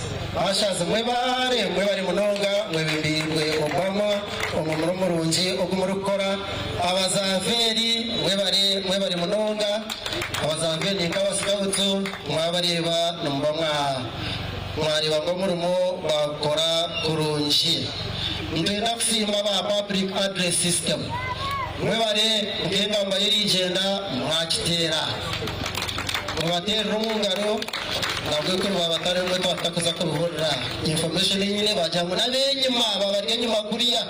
Ushers mwebare mwebare munonga mwebembeirwe Obama omu murimo murungi ogu murikukora. Abazanveeri mwebare mwebare munonga. Abazanveeri ni nk'abasikautu mwabareeba nimuba mwa mwareeba ngu omurimo bagukora kurungi. Nitwenda kusiima aba public address system mwebare nk'engamba y'erigyenda mwagiteera. Mubateerere omu ngaro nabwe kuri baaba batariho mbwenu twaba tutakuza kubihurira. Information ei nyine baagira ngu n'abenyima baaba bari enyima kuriya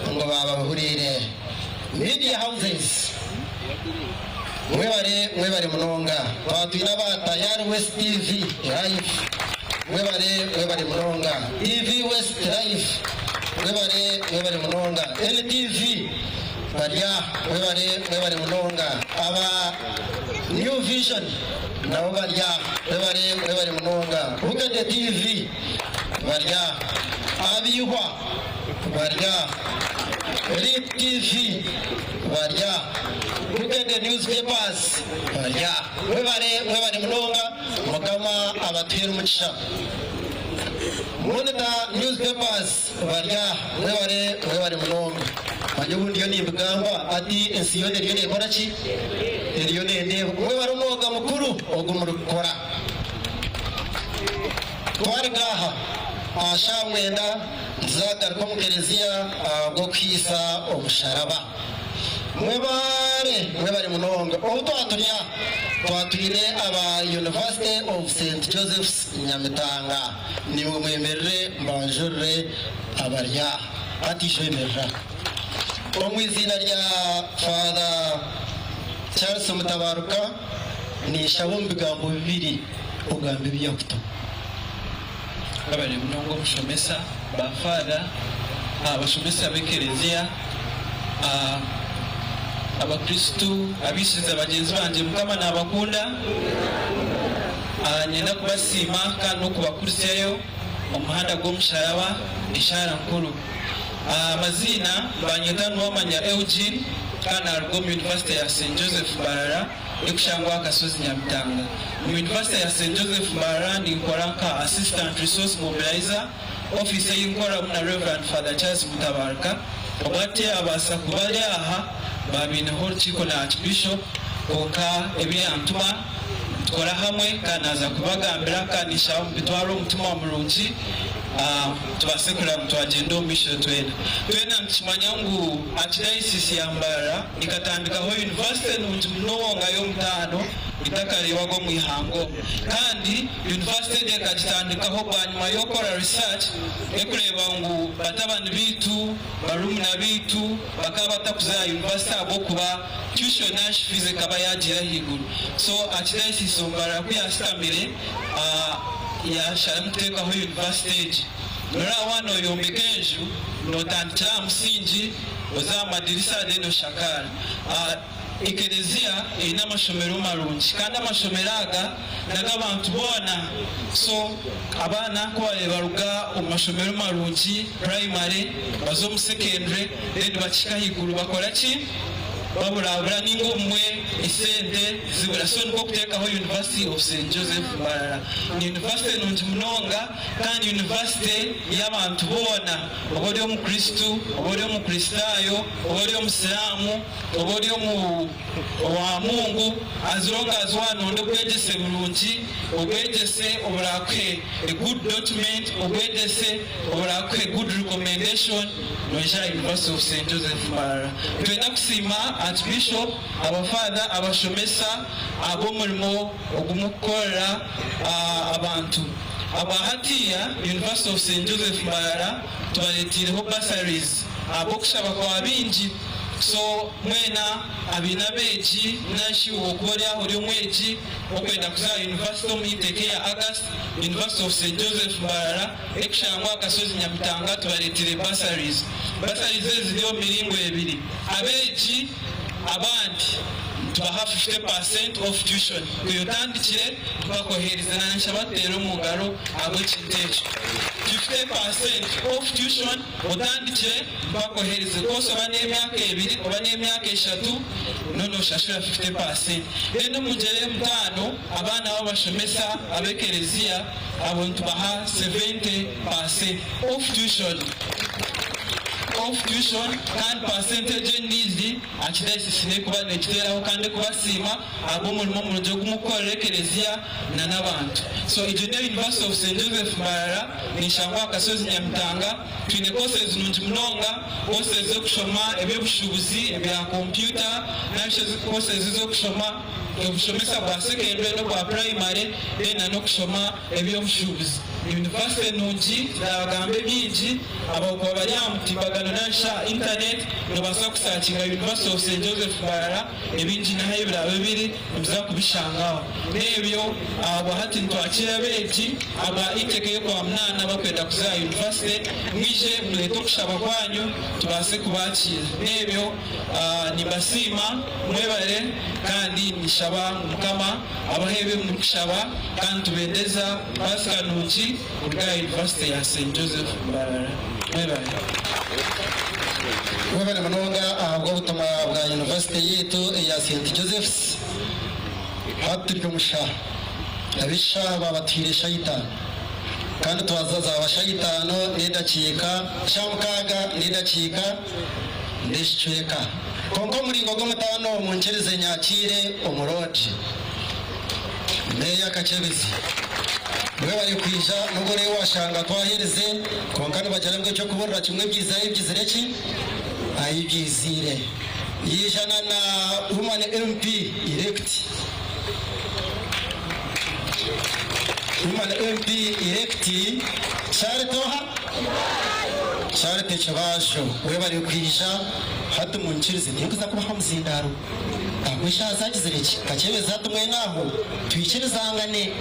ngu baababihuriire. Media houses mwebare mwebare munonga. Twaba twine aba Tayari West TV live mwebare mwebare munonga. TV West live mwebare mwebare munonga. NTV bari aha mwebare mwebare munonga. Aba New Vision nabo bari aha mwebare mwebare munonga. Bukedde TV bari aha. Abaihwa. bari aha, Leap TV bari aha, Bukedde Newspapers bari aha. Mwebare mwebare munonga Mukama abatuheere omugisha. Monitor Newspapers bari aha, mwebare mwebare munonga. Manya obu ndiyo nimbigamba ati ensi yoona eriyo nekora ki? Eriyo nendeeba. Mwebare omwoga mukuru ogu murikukora. Twaruga aha aha shaaha mwenda nituzagaruka omu kereziya ahabw'okuhaisa omusharaba. Mwebare mwebare munonga. Obu twaba turi aha twaba twine aba University of Saint Joseph's Nyamitanga. Naimwe mwemerere mbanjurire abari aha. Hati ija oyemerere aha. Omu iziina rya Father Charles Mutabaruka ninshaba omu bigambo bibiri ogambe ebi yakutuma. Mwebare munonga omushomesa, ba Father, abashomesa b'ekereziya, abakristu, abaikiriza bagyenzi bangye Mukama nabakunda. Niinyenda kubasiima kandi n'okubakurisyayo omu muhanda gw'omusharaba eshaara nkuru. Amaziina banyeta Nuwamanya Eugene kandi naruga omu University ya St Joseph Mbarara ekushangwa aha Kasozi Nyamitanga. Omu University ya St Joseph Mbarara ninkora nka Assistant Resource Mobilizer, office ei nkoramu na Rev Father Charles Mutabaruka. Obwati abaasa kuba ari aha baabaineho orukiiko na Archbishop kwonka ebi yantuma nitukora hamwe kandi naaza kubagambira kandi ninshaba mubitware omutima murungi tubaase kureeba ngu twagyenda omu maisho twena. Twena nitukimanya ngu Archdiocese ya Mbarara ekatandikaho yunivasite nungi munonga y'omutaano etakareebwaga omu ihanga omu. Kandi yunivasite egi ekagitandikaho bwanyima y'okukora research erikureeba ngu batabani baitu, barumuna baitu bakaba batakuza aha yunivasite ahabw'okuba tuition nari fees ekaba yaagiire ahaiguru. So Archdiocese omu Mbarara ku yaashutamire, yaasharamu kuteekaho yunivasite egi. Noreeba waaba nooyombeka enju, nootandikira aha musingi, oza aha madirisa then oshakaara. Ekereziya eine amashomero marungi kandi amashomero aga n'ag'abantu boona. So abaana ku baabaire baruga omu mashomero marungi, primary, baza omu secondary then bakihika ahaiguru bakora ki? Baburabura ninga obumwe esente zibura. So nikwo kuteekaho University of Saint Joseph Mbarara. Ni university nungi munonga kandi university y'abantu boona. Oba ori omukristu, oba ori omukristaayo, oba ori omusiraamu, oba ori omu owa Mungu, as long as waanonda obwegyese burungi, obwegyese oburaakuhe a good document, obwegyese oburaakuhe good recommendation, noija aha University of Saint Joseph Mbarara. Nitwenda kusiima Archbishop, abafaatha, abashomesa ahabw'omurimo ogu murikukorera abantu. Habwa hatiiya, University of Saint Joseph Mbarara tubareeteireho bursaries ahabw'okushaba kwa baingi. So mwena abaine abeegi narishi iwe okuba ori aho ori omwegi okwenda kuza aha yunivasite omu intake eya August, University of Saint Joseph Mbarara ekushangwa aha Kasozi Nyamitanga tubareeteire bursaries. Bursaries ezi ziri omu miringo ebiri. Abeegi abandi nitubaha 50% off tuition kwiha otandikire mpaka oherize. Na ninshaba tuteere omu ngaro ahabw'ekintu ekyo. 50% off tuition otandikire mpaka oherize course oba n'emyaka ebiri oba n'emyaka eshatu no noshashura 50%. Then omu ngyera y'omutaano abaana b'abashomesa ab'ekereziya abo nitubaha 70% off tuition off tuition kandi percentage endiijo Archdiocese n'ekuba negiteeraho kandi ekubasiima ahabw'omurimo murungi ogu mukukorera ekereziya na n'abantu. So egyo niyo University of Saint Joseph Mbarara neshangwa aha Kasozi Nyamitanga. Twine courses nungi munonga, courses z'okushoma eby'obushuubuzi, ebya kompyuta narishi courses z'okushoma obushomesa bwa secondary n'obwa primary then na n'okushoma eby'obushuubuzi. Ni yunivasite nungi, tindabagamba ebingi ahabw'okuba bari aha mutimbagano narishi aha internet nobaasa kusakinga University of Saint Joseph Mbarara ebingi niho ahu biraabe biri nimuza kubishangaho. N'ebyo ahabwa hati nitwakiira abeegi aba intake y'okwamunaana abakwenda kuza aha yunivasite, mwije mureete okushaba kwanyu tubaase kubakiira. N'ebyo nimbasiima mwebare kandi ninshaba ngu Mukama abahe ebi murikushaba kandi nitubendeza Paasika nungi kuruga aha yunivasite ya Saint Joseph Mbarara. Mwebale. Mwebale munonga ahabw'obutumwa bwa yunivasite yaitu eya St. Joseph's. Hati turi omu shaaha. Ab'eshaaha baabatuhaire eshaaha itaano. Kandi twaza zaaba shaaha itaano n'edakiika, shaaha mukaaga n'edakiika n'ekicweka. Kwonka omuringo gw'omutaano munkirize nyakiire omu roodi. Meeya Kakyebezi, Mwebare kwija n'obu orebe washanga twaherize kwonka nibagira ngu eky'okuburira kimwe byiza ahi byizire ki? Ahi byiziire. Yaija na na Woman MP elect. Woman MP elect Charity oha? Charity Kibajo. Webare kwija hati munkirize tinkuza kubaha omuzindaaro. Ahabwa eshaaha zagizire ki? Kakyebezi hati mwena aho twikirizangane.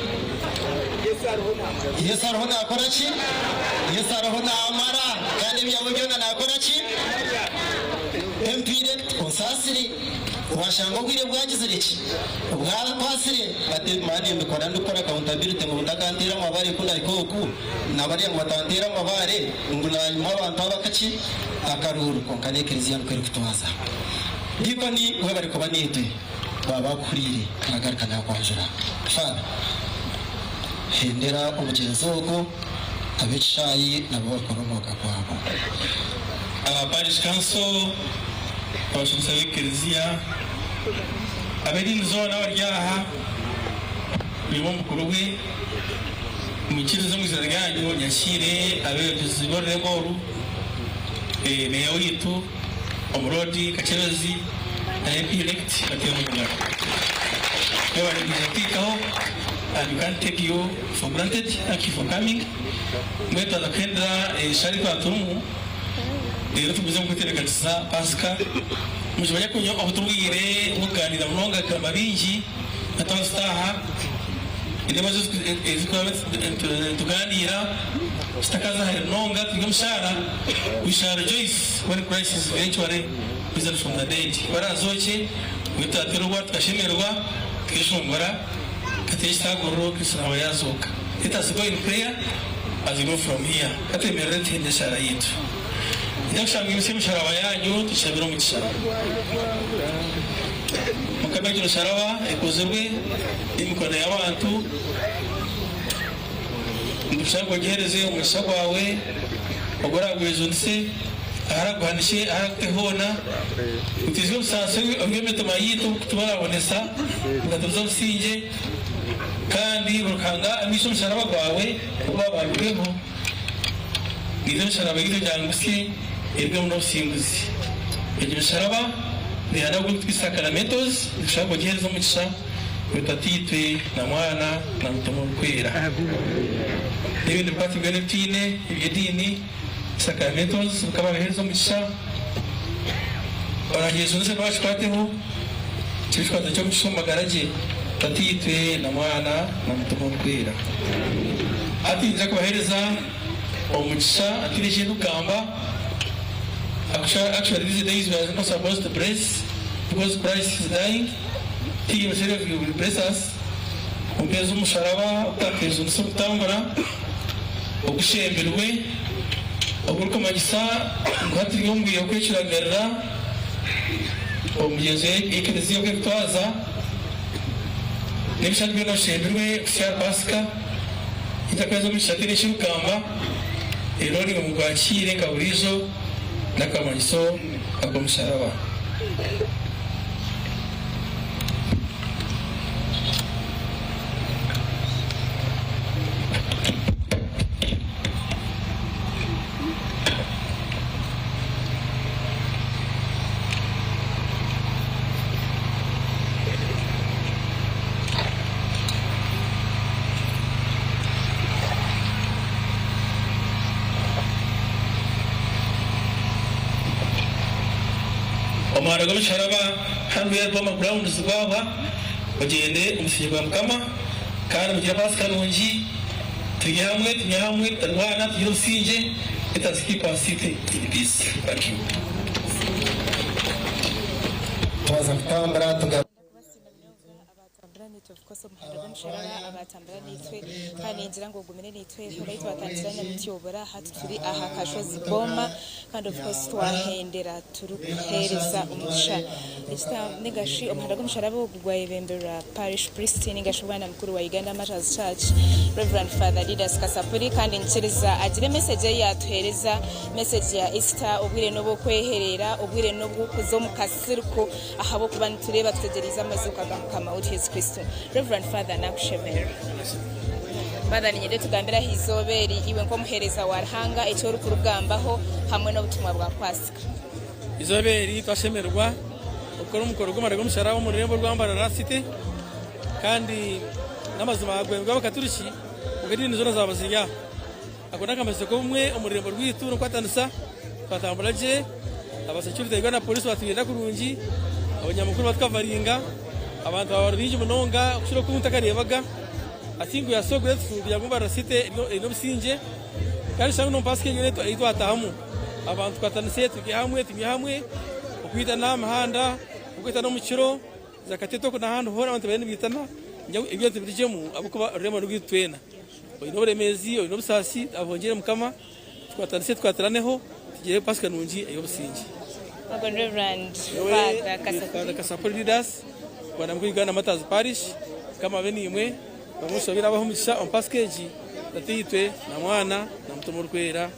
Yesu ariho nakora ki? Yesu ariho namara kandi ebyawe byona nakora ki? MP elect onsaasire washanga obwire bwagizire ki? Bwakwasire but mani mbikora ndikukora accountability ngu mutakanteera amabare ku ndahika oku nabariya ngu batanteera amabare ngu nanyima abantu aba akaki? Akaruuru kwonka n'ekereziya nikwo erikutwaza. Dikoni webare kuba naitwe baba akuhuriire nagaruka nakwanjura. Father hendera omugyenzi ogu abekishaayi nabo bakore omwoga gwabo. Aba Parish Council, abashomesa b'ekereziya, ab'ediini zoona abari aha, buri omwe omu bukuru bwe, mwikirize omu iziina ryanyu nyakiire abeebembezi b'orurembo oru, meeya waitu, Omuroodi Kakyebezi na MP elect bateera omu ngaro. Mwebare kwija kutuhikaho and we can't take you for granted. Thank you for coming. Mbwenu twaza kuhendera eshaaha ei twaba turimu reero tugumizemu kwetebeekanisiza Paasika. Mukimanye ku nyowe obu tubwire bw'okugaaniira munonga kugamba bingi na twaba tutaaha endeeba ezi turikuba nitugaaniira zitakaza hare munonga turi omu shaara. We shall rejoice when Christ is eventually risen from the dead. Ku araazookye, itwe twateera obwari tukashemererwa, tukeshongora, tukateera ekitaaguriro, Kristo naaba yaazooka. Let us go in prayer as we go from here. Ka twemerere tuhende eshaara yaitu. Nija kushaba mwimutsye emisharaba yaanyu tushabire omugisha. Mukama egyo misharaba ekozirwe n'emikono y'abantu. Nitukushaba ngu ogiheereze omugisha gwawe ogu oraagwejunise, ahu araaguhanikye, ahu araagute hoona. Otwizye obusaasi obu emitima yaitu obukutubonaabonesa, bukatubuza obusingye, kandi buri Ruhanga amaisho omusharaba gwawe ogu waabambirweho, naitwe emisharaba yaitu egyangusye erugwemu n'obusinguzi. Egyo misharaba neeyana ogu orikutwisa sacramentos, nitukushaba ngu ogiheereze omugisha. Iwe Tataitwe na Mwana na Mutima Orikwera. N'ebindi bikwatsi byona ebi twine eby'ediini, sacramentals, Mukama abiheereze omugisha. Oragyejunise n'owakikwateho, kibe ekikwato ky'omugisha omu magara gye. Tataitwe na Mwana na Mutima Orikwera. Hati niinyija kubaheereza omugisha ntaine eki ndikugamba. Actually, these days we are not supposed to bless because Christ is dying. He himself will bless us. Ompeereza omusharaba ogutakwejunisa okutambura, ogushembirwe, ogurikumanyisa ngu hati turi omu bwire bw'okwecuramirira omu migyenzo y'ekelezia oku erikutwaza, n'ebishatu byona bishembirwe kuhitsya ahari Paasika. Nitakuheereza omugisha ntaine eki ndikugamba, reero naimwe mugwakiire nka buriijo n'akamanyiso ak'omusharaba. Omuhanda gw'omusharaba hanu Royal Boma Grounds gwahwa, mugyende omu busingye bwa Mukama kandi mugire Paasika nungi, turye hamwe, tunywe hamwe, tutarwana, tugire obusingye, let us keep our city in peace. Thank you. Twaza kutambura tugaruke. Abatambura nitwe. Of course omuhanda gw'omusharaba abatambura naitwe kandi ningira ngu ogumire naitwe hora ahi twatandikira Nyamutyobora hati turi aha kashozi Boma kandi of course twahendera turikuheereza omugisha ninga shi omuhanda gw'omusharaba ogu gwayebemberwa Parish Priest ninga shi Bwana Mukuru wa Uganda Martyrs Church Rev Father Didas Kasapuri kandi nyikiriza agire message ei yatuheereza message ya Easter obwire n'obw'okwehereera obwire n'obw'okuza omu kasiriko Ahabw'okuba nitureeba tutegyereize amazooka ga Mukama waitu Yesu Kristo. Rev. Father, nakushemererwa. Father, niinyenda otugambire aha izooba eri, iwe nk'omuheereza wa Ruhanga, eki orikurugambaho hamwe n'obutumwa bwa Paasika. Izooba eri twashemererwa okukora omukoro gw'amara g'omusharaba omu rurembo rwa Mbarara City kandi n'amazima gwebwa abakaturiki kwonka ediini zoona zaaba ziri aha. Ako n'akamanyiso k'obumwe omu rurembo rwaitu n'okukwatanisa. Twatambura gye, aba security ba Uganda Police baturinda kurungi, abanyamakuru batukavaringa, abantu baaba bari baingi munonga okukira oku ntakareebaga. I think we are so grateful kugira ngu Mbarara City eine obusingye kandi shanga n'omu Pasika egi ei twatahamu abantu tukwatanise turye hamwe tunywe hamwe, okwitana aha mihanda, okwitana omu kiro. Za Katete oku n'ahandi hoona abantu bariyo nibaitana, ebyo tibirigyemu ahabw'okuba orurembo n'orwaitu twena. Oine oburemeezi, oine obusaasi, abongyere Mukama, tukwatanise tukwatiraneho tugire Pasika nungi ey'obusingye. Ogwo ni Rev. Nyowe Father ndi Kasapuri. Father Kasapuri Didas, Rwanda Mukuru Uganda Martyrs Parish. Mukama abe naimwe, bamushabire abahe omugisha omu Pasika egi, Tataitwe na Mwana na Mutima Orikwera.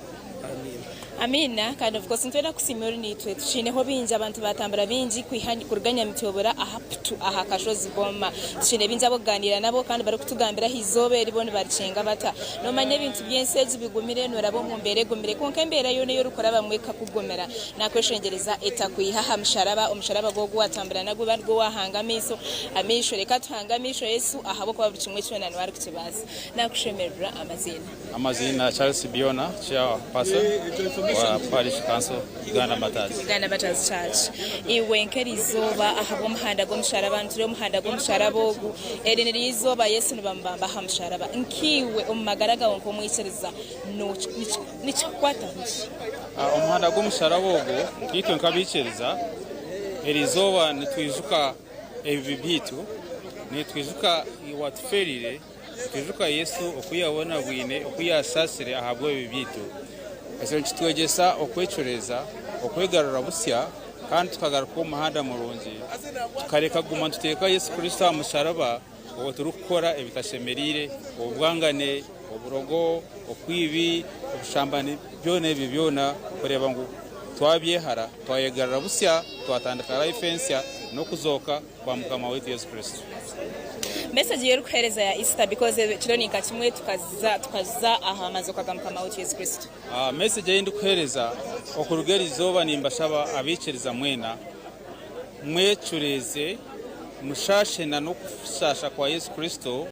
Amiina. Amiina kandi of course nitwenda kusiima ori naitwe tukiineho bingi abantu batambura bingi kwiha kuruga Nyamityobora aha putu aha kashozi Boma tukiine bingi abokuganiira nabo kandi barikutugambira aha izooba eri bo nibarikyenga bata nomanya ebintu byensi egi bigumire noraba omu mbeera egumire kwonka embeera yoona eyi orikurabamu ekakugumira nakweshengyereza etakwiha aha musharaba omusharaba gwo ogu watambura nagwo oba nigwo wahanga amaiso amaisho reka tuhange amaisho Yesu ahabwokuba buri kimwe kyona niwe arikukibaasa nakushemererwa amaziina. Amaziina Charles Byona, Chairperson wa Parish Council Uganda Martyrs. Uganda Martyrs Church. Iwe nk'erizooba ahabw'omuhanda gw'omusharaba, nitureeba omuhanda gw'omusharaba ogu, eri niryo izooba Yesu nibamubamba aha musharaba. Nk'iwe omu magara gaawe nk'omwikiriza, nikikukwataho ki? Omuhanda gw'omusharaba ogu, nkaitwe nk'abaikiriza, erizooba nitwijuka ebibi byaitu, nitwijuka owatufeereire. Nitwijuka Yesu oku yaabonabwine, oku yaasaasire ahabw'ebibi byaitu. Ekyo nikitwegyesa okwecureeza, okwegarura busya, kandi tukagaruka omu muhanda murungi, tukareka kuguma nituteeka Yesu Kristo aha musharaba obwo turikukora ebitashemereire, obwangane, oburogo, okwibi, obushambani, byona ebyo byona kureeba ngu twabyehara, twayegarura busya, twatandika life ensya n'okuzooka. kwa Mukama waitu Yesu Kristo. Message ei orikuheereza ya Easter because ekiro ni nka kimwe tukaza tukaza aha mazoka ga Mukama waitu Yesu Kristo. Message ei ndikuheereza okuruga eri izooba nimbashaba abaikiriza mwena mwecureeze mushaashe na n'okushaasha kwa Yesu Kristo.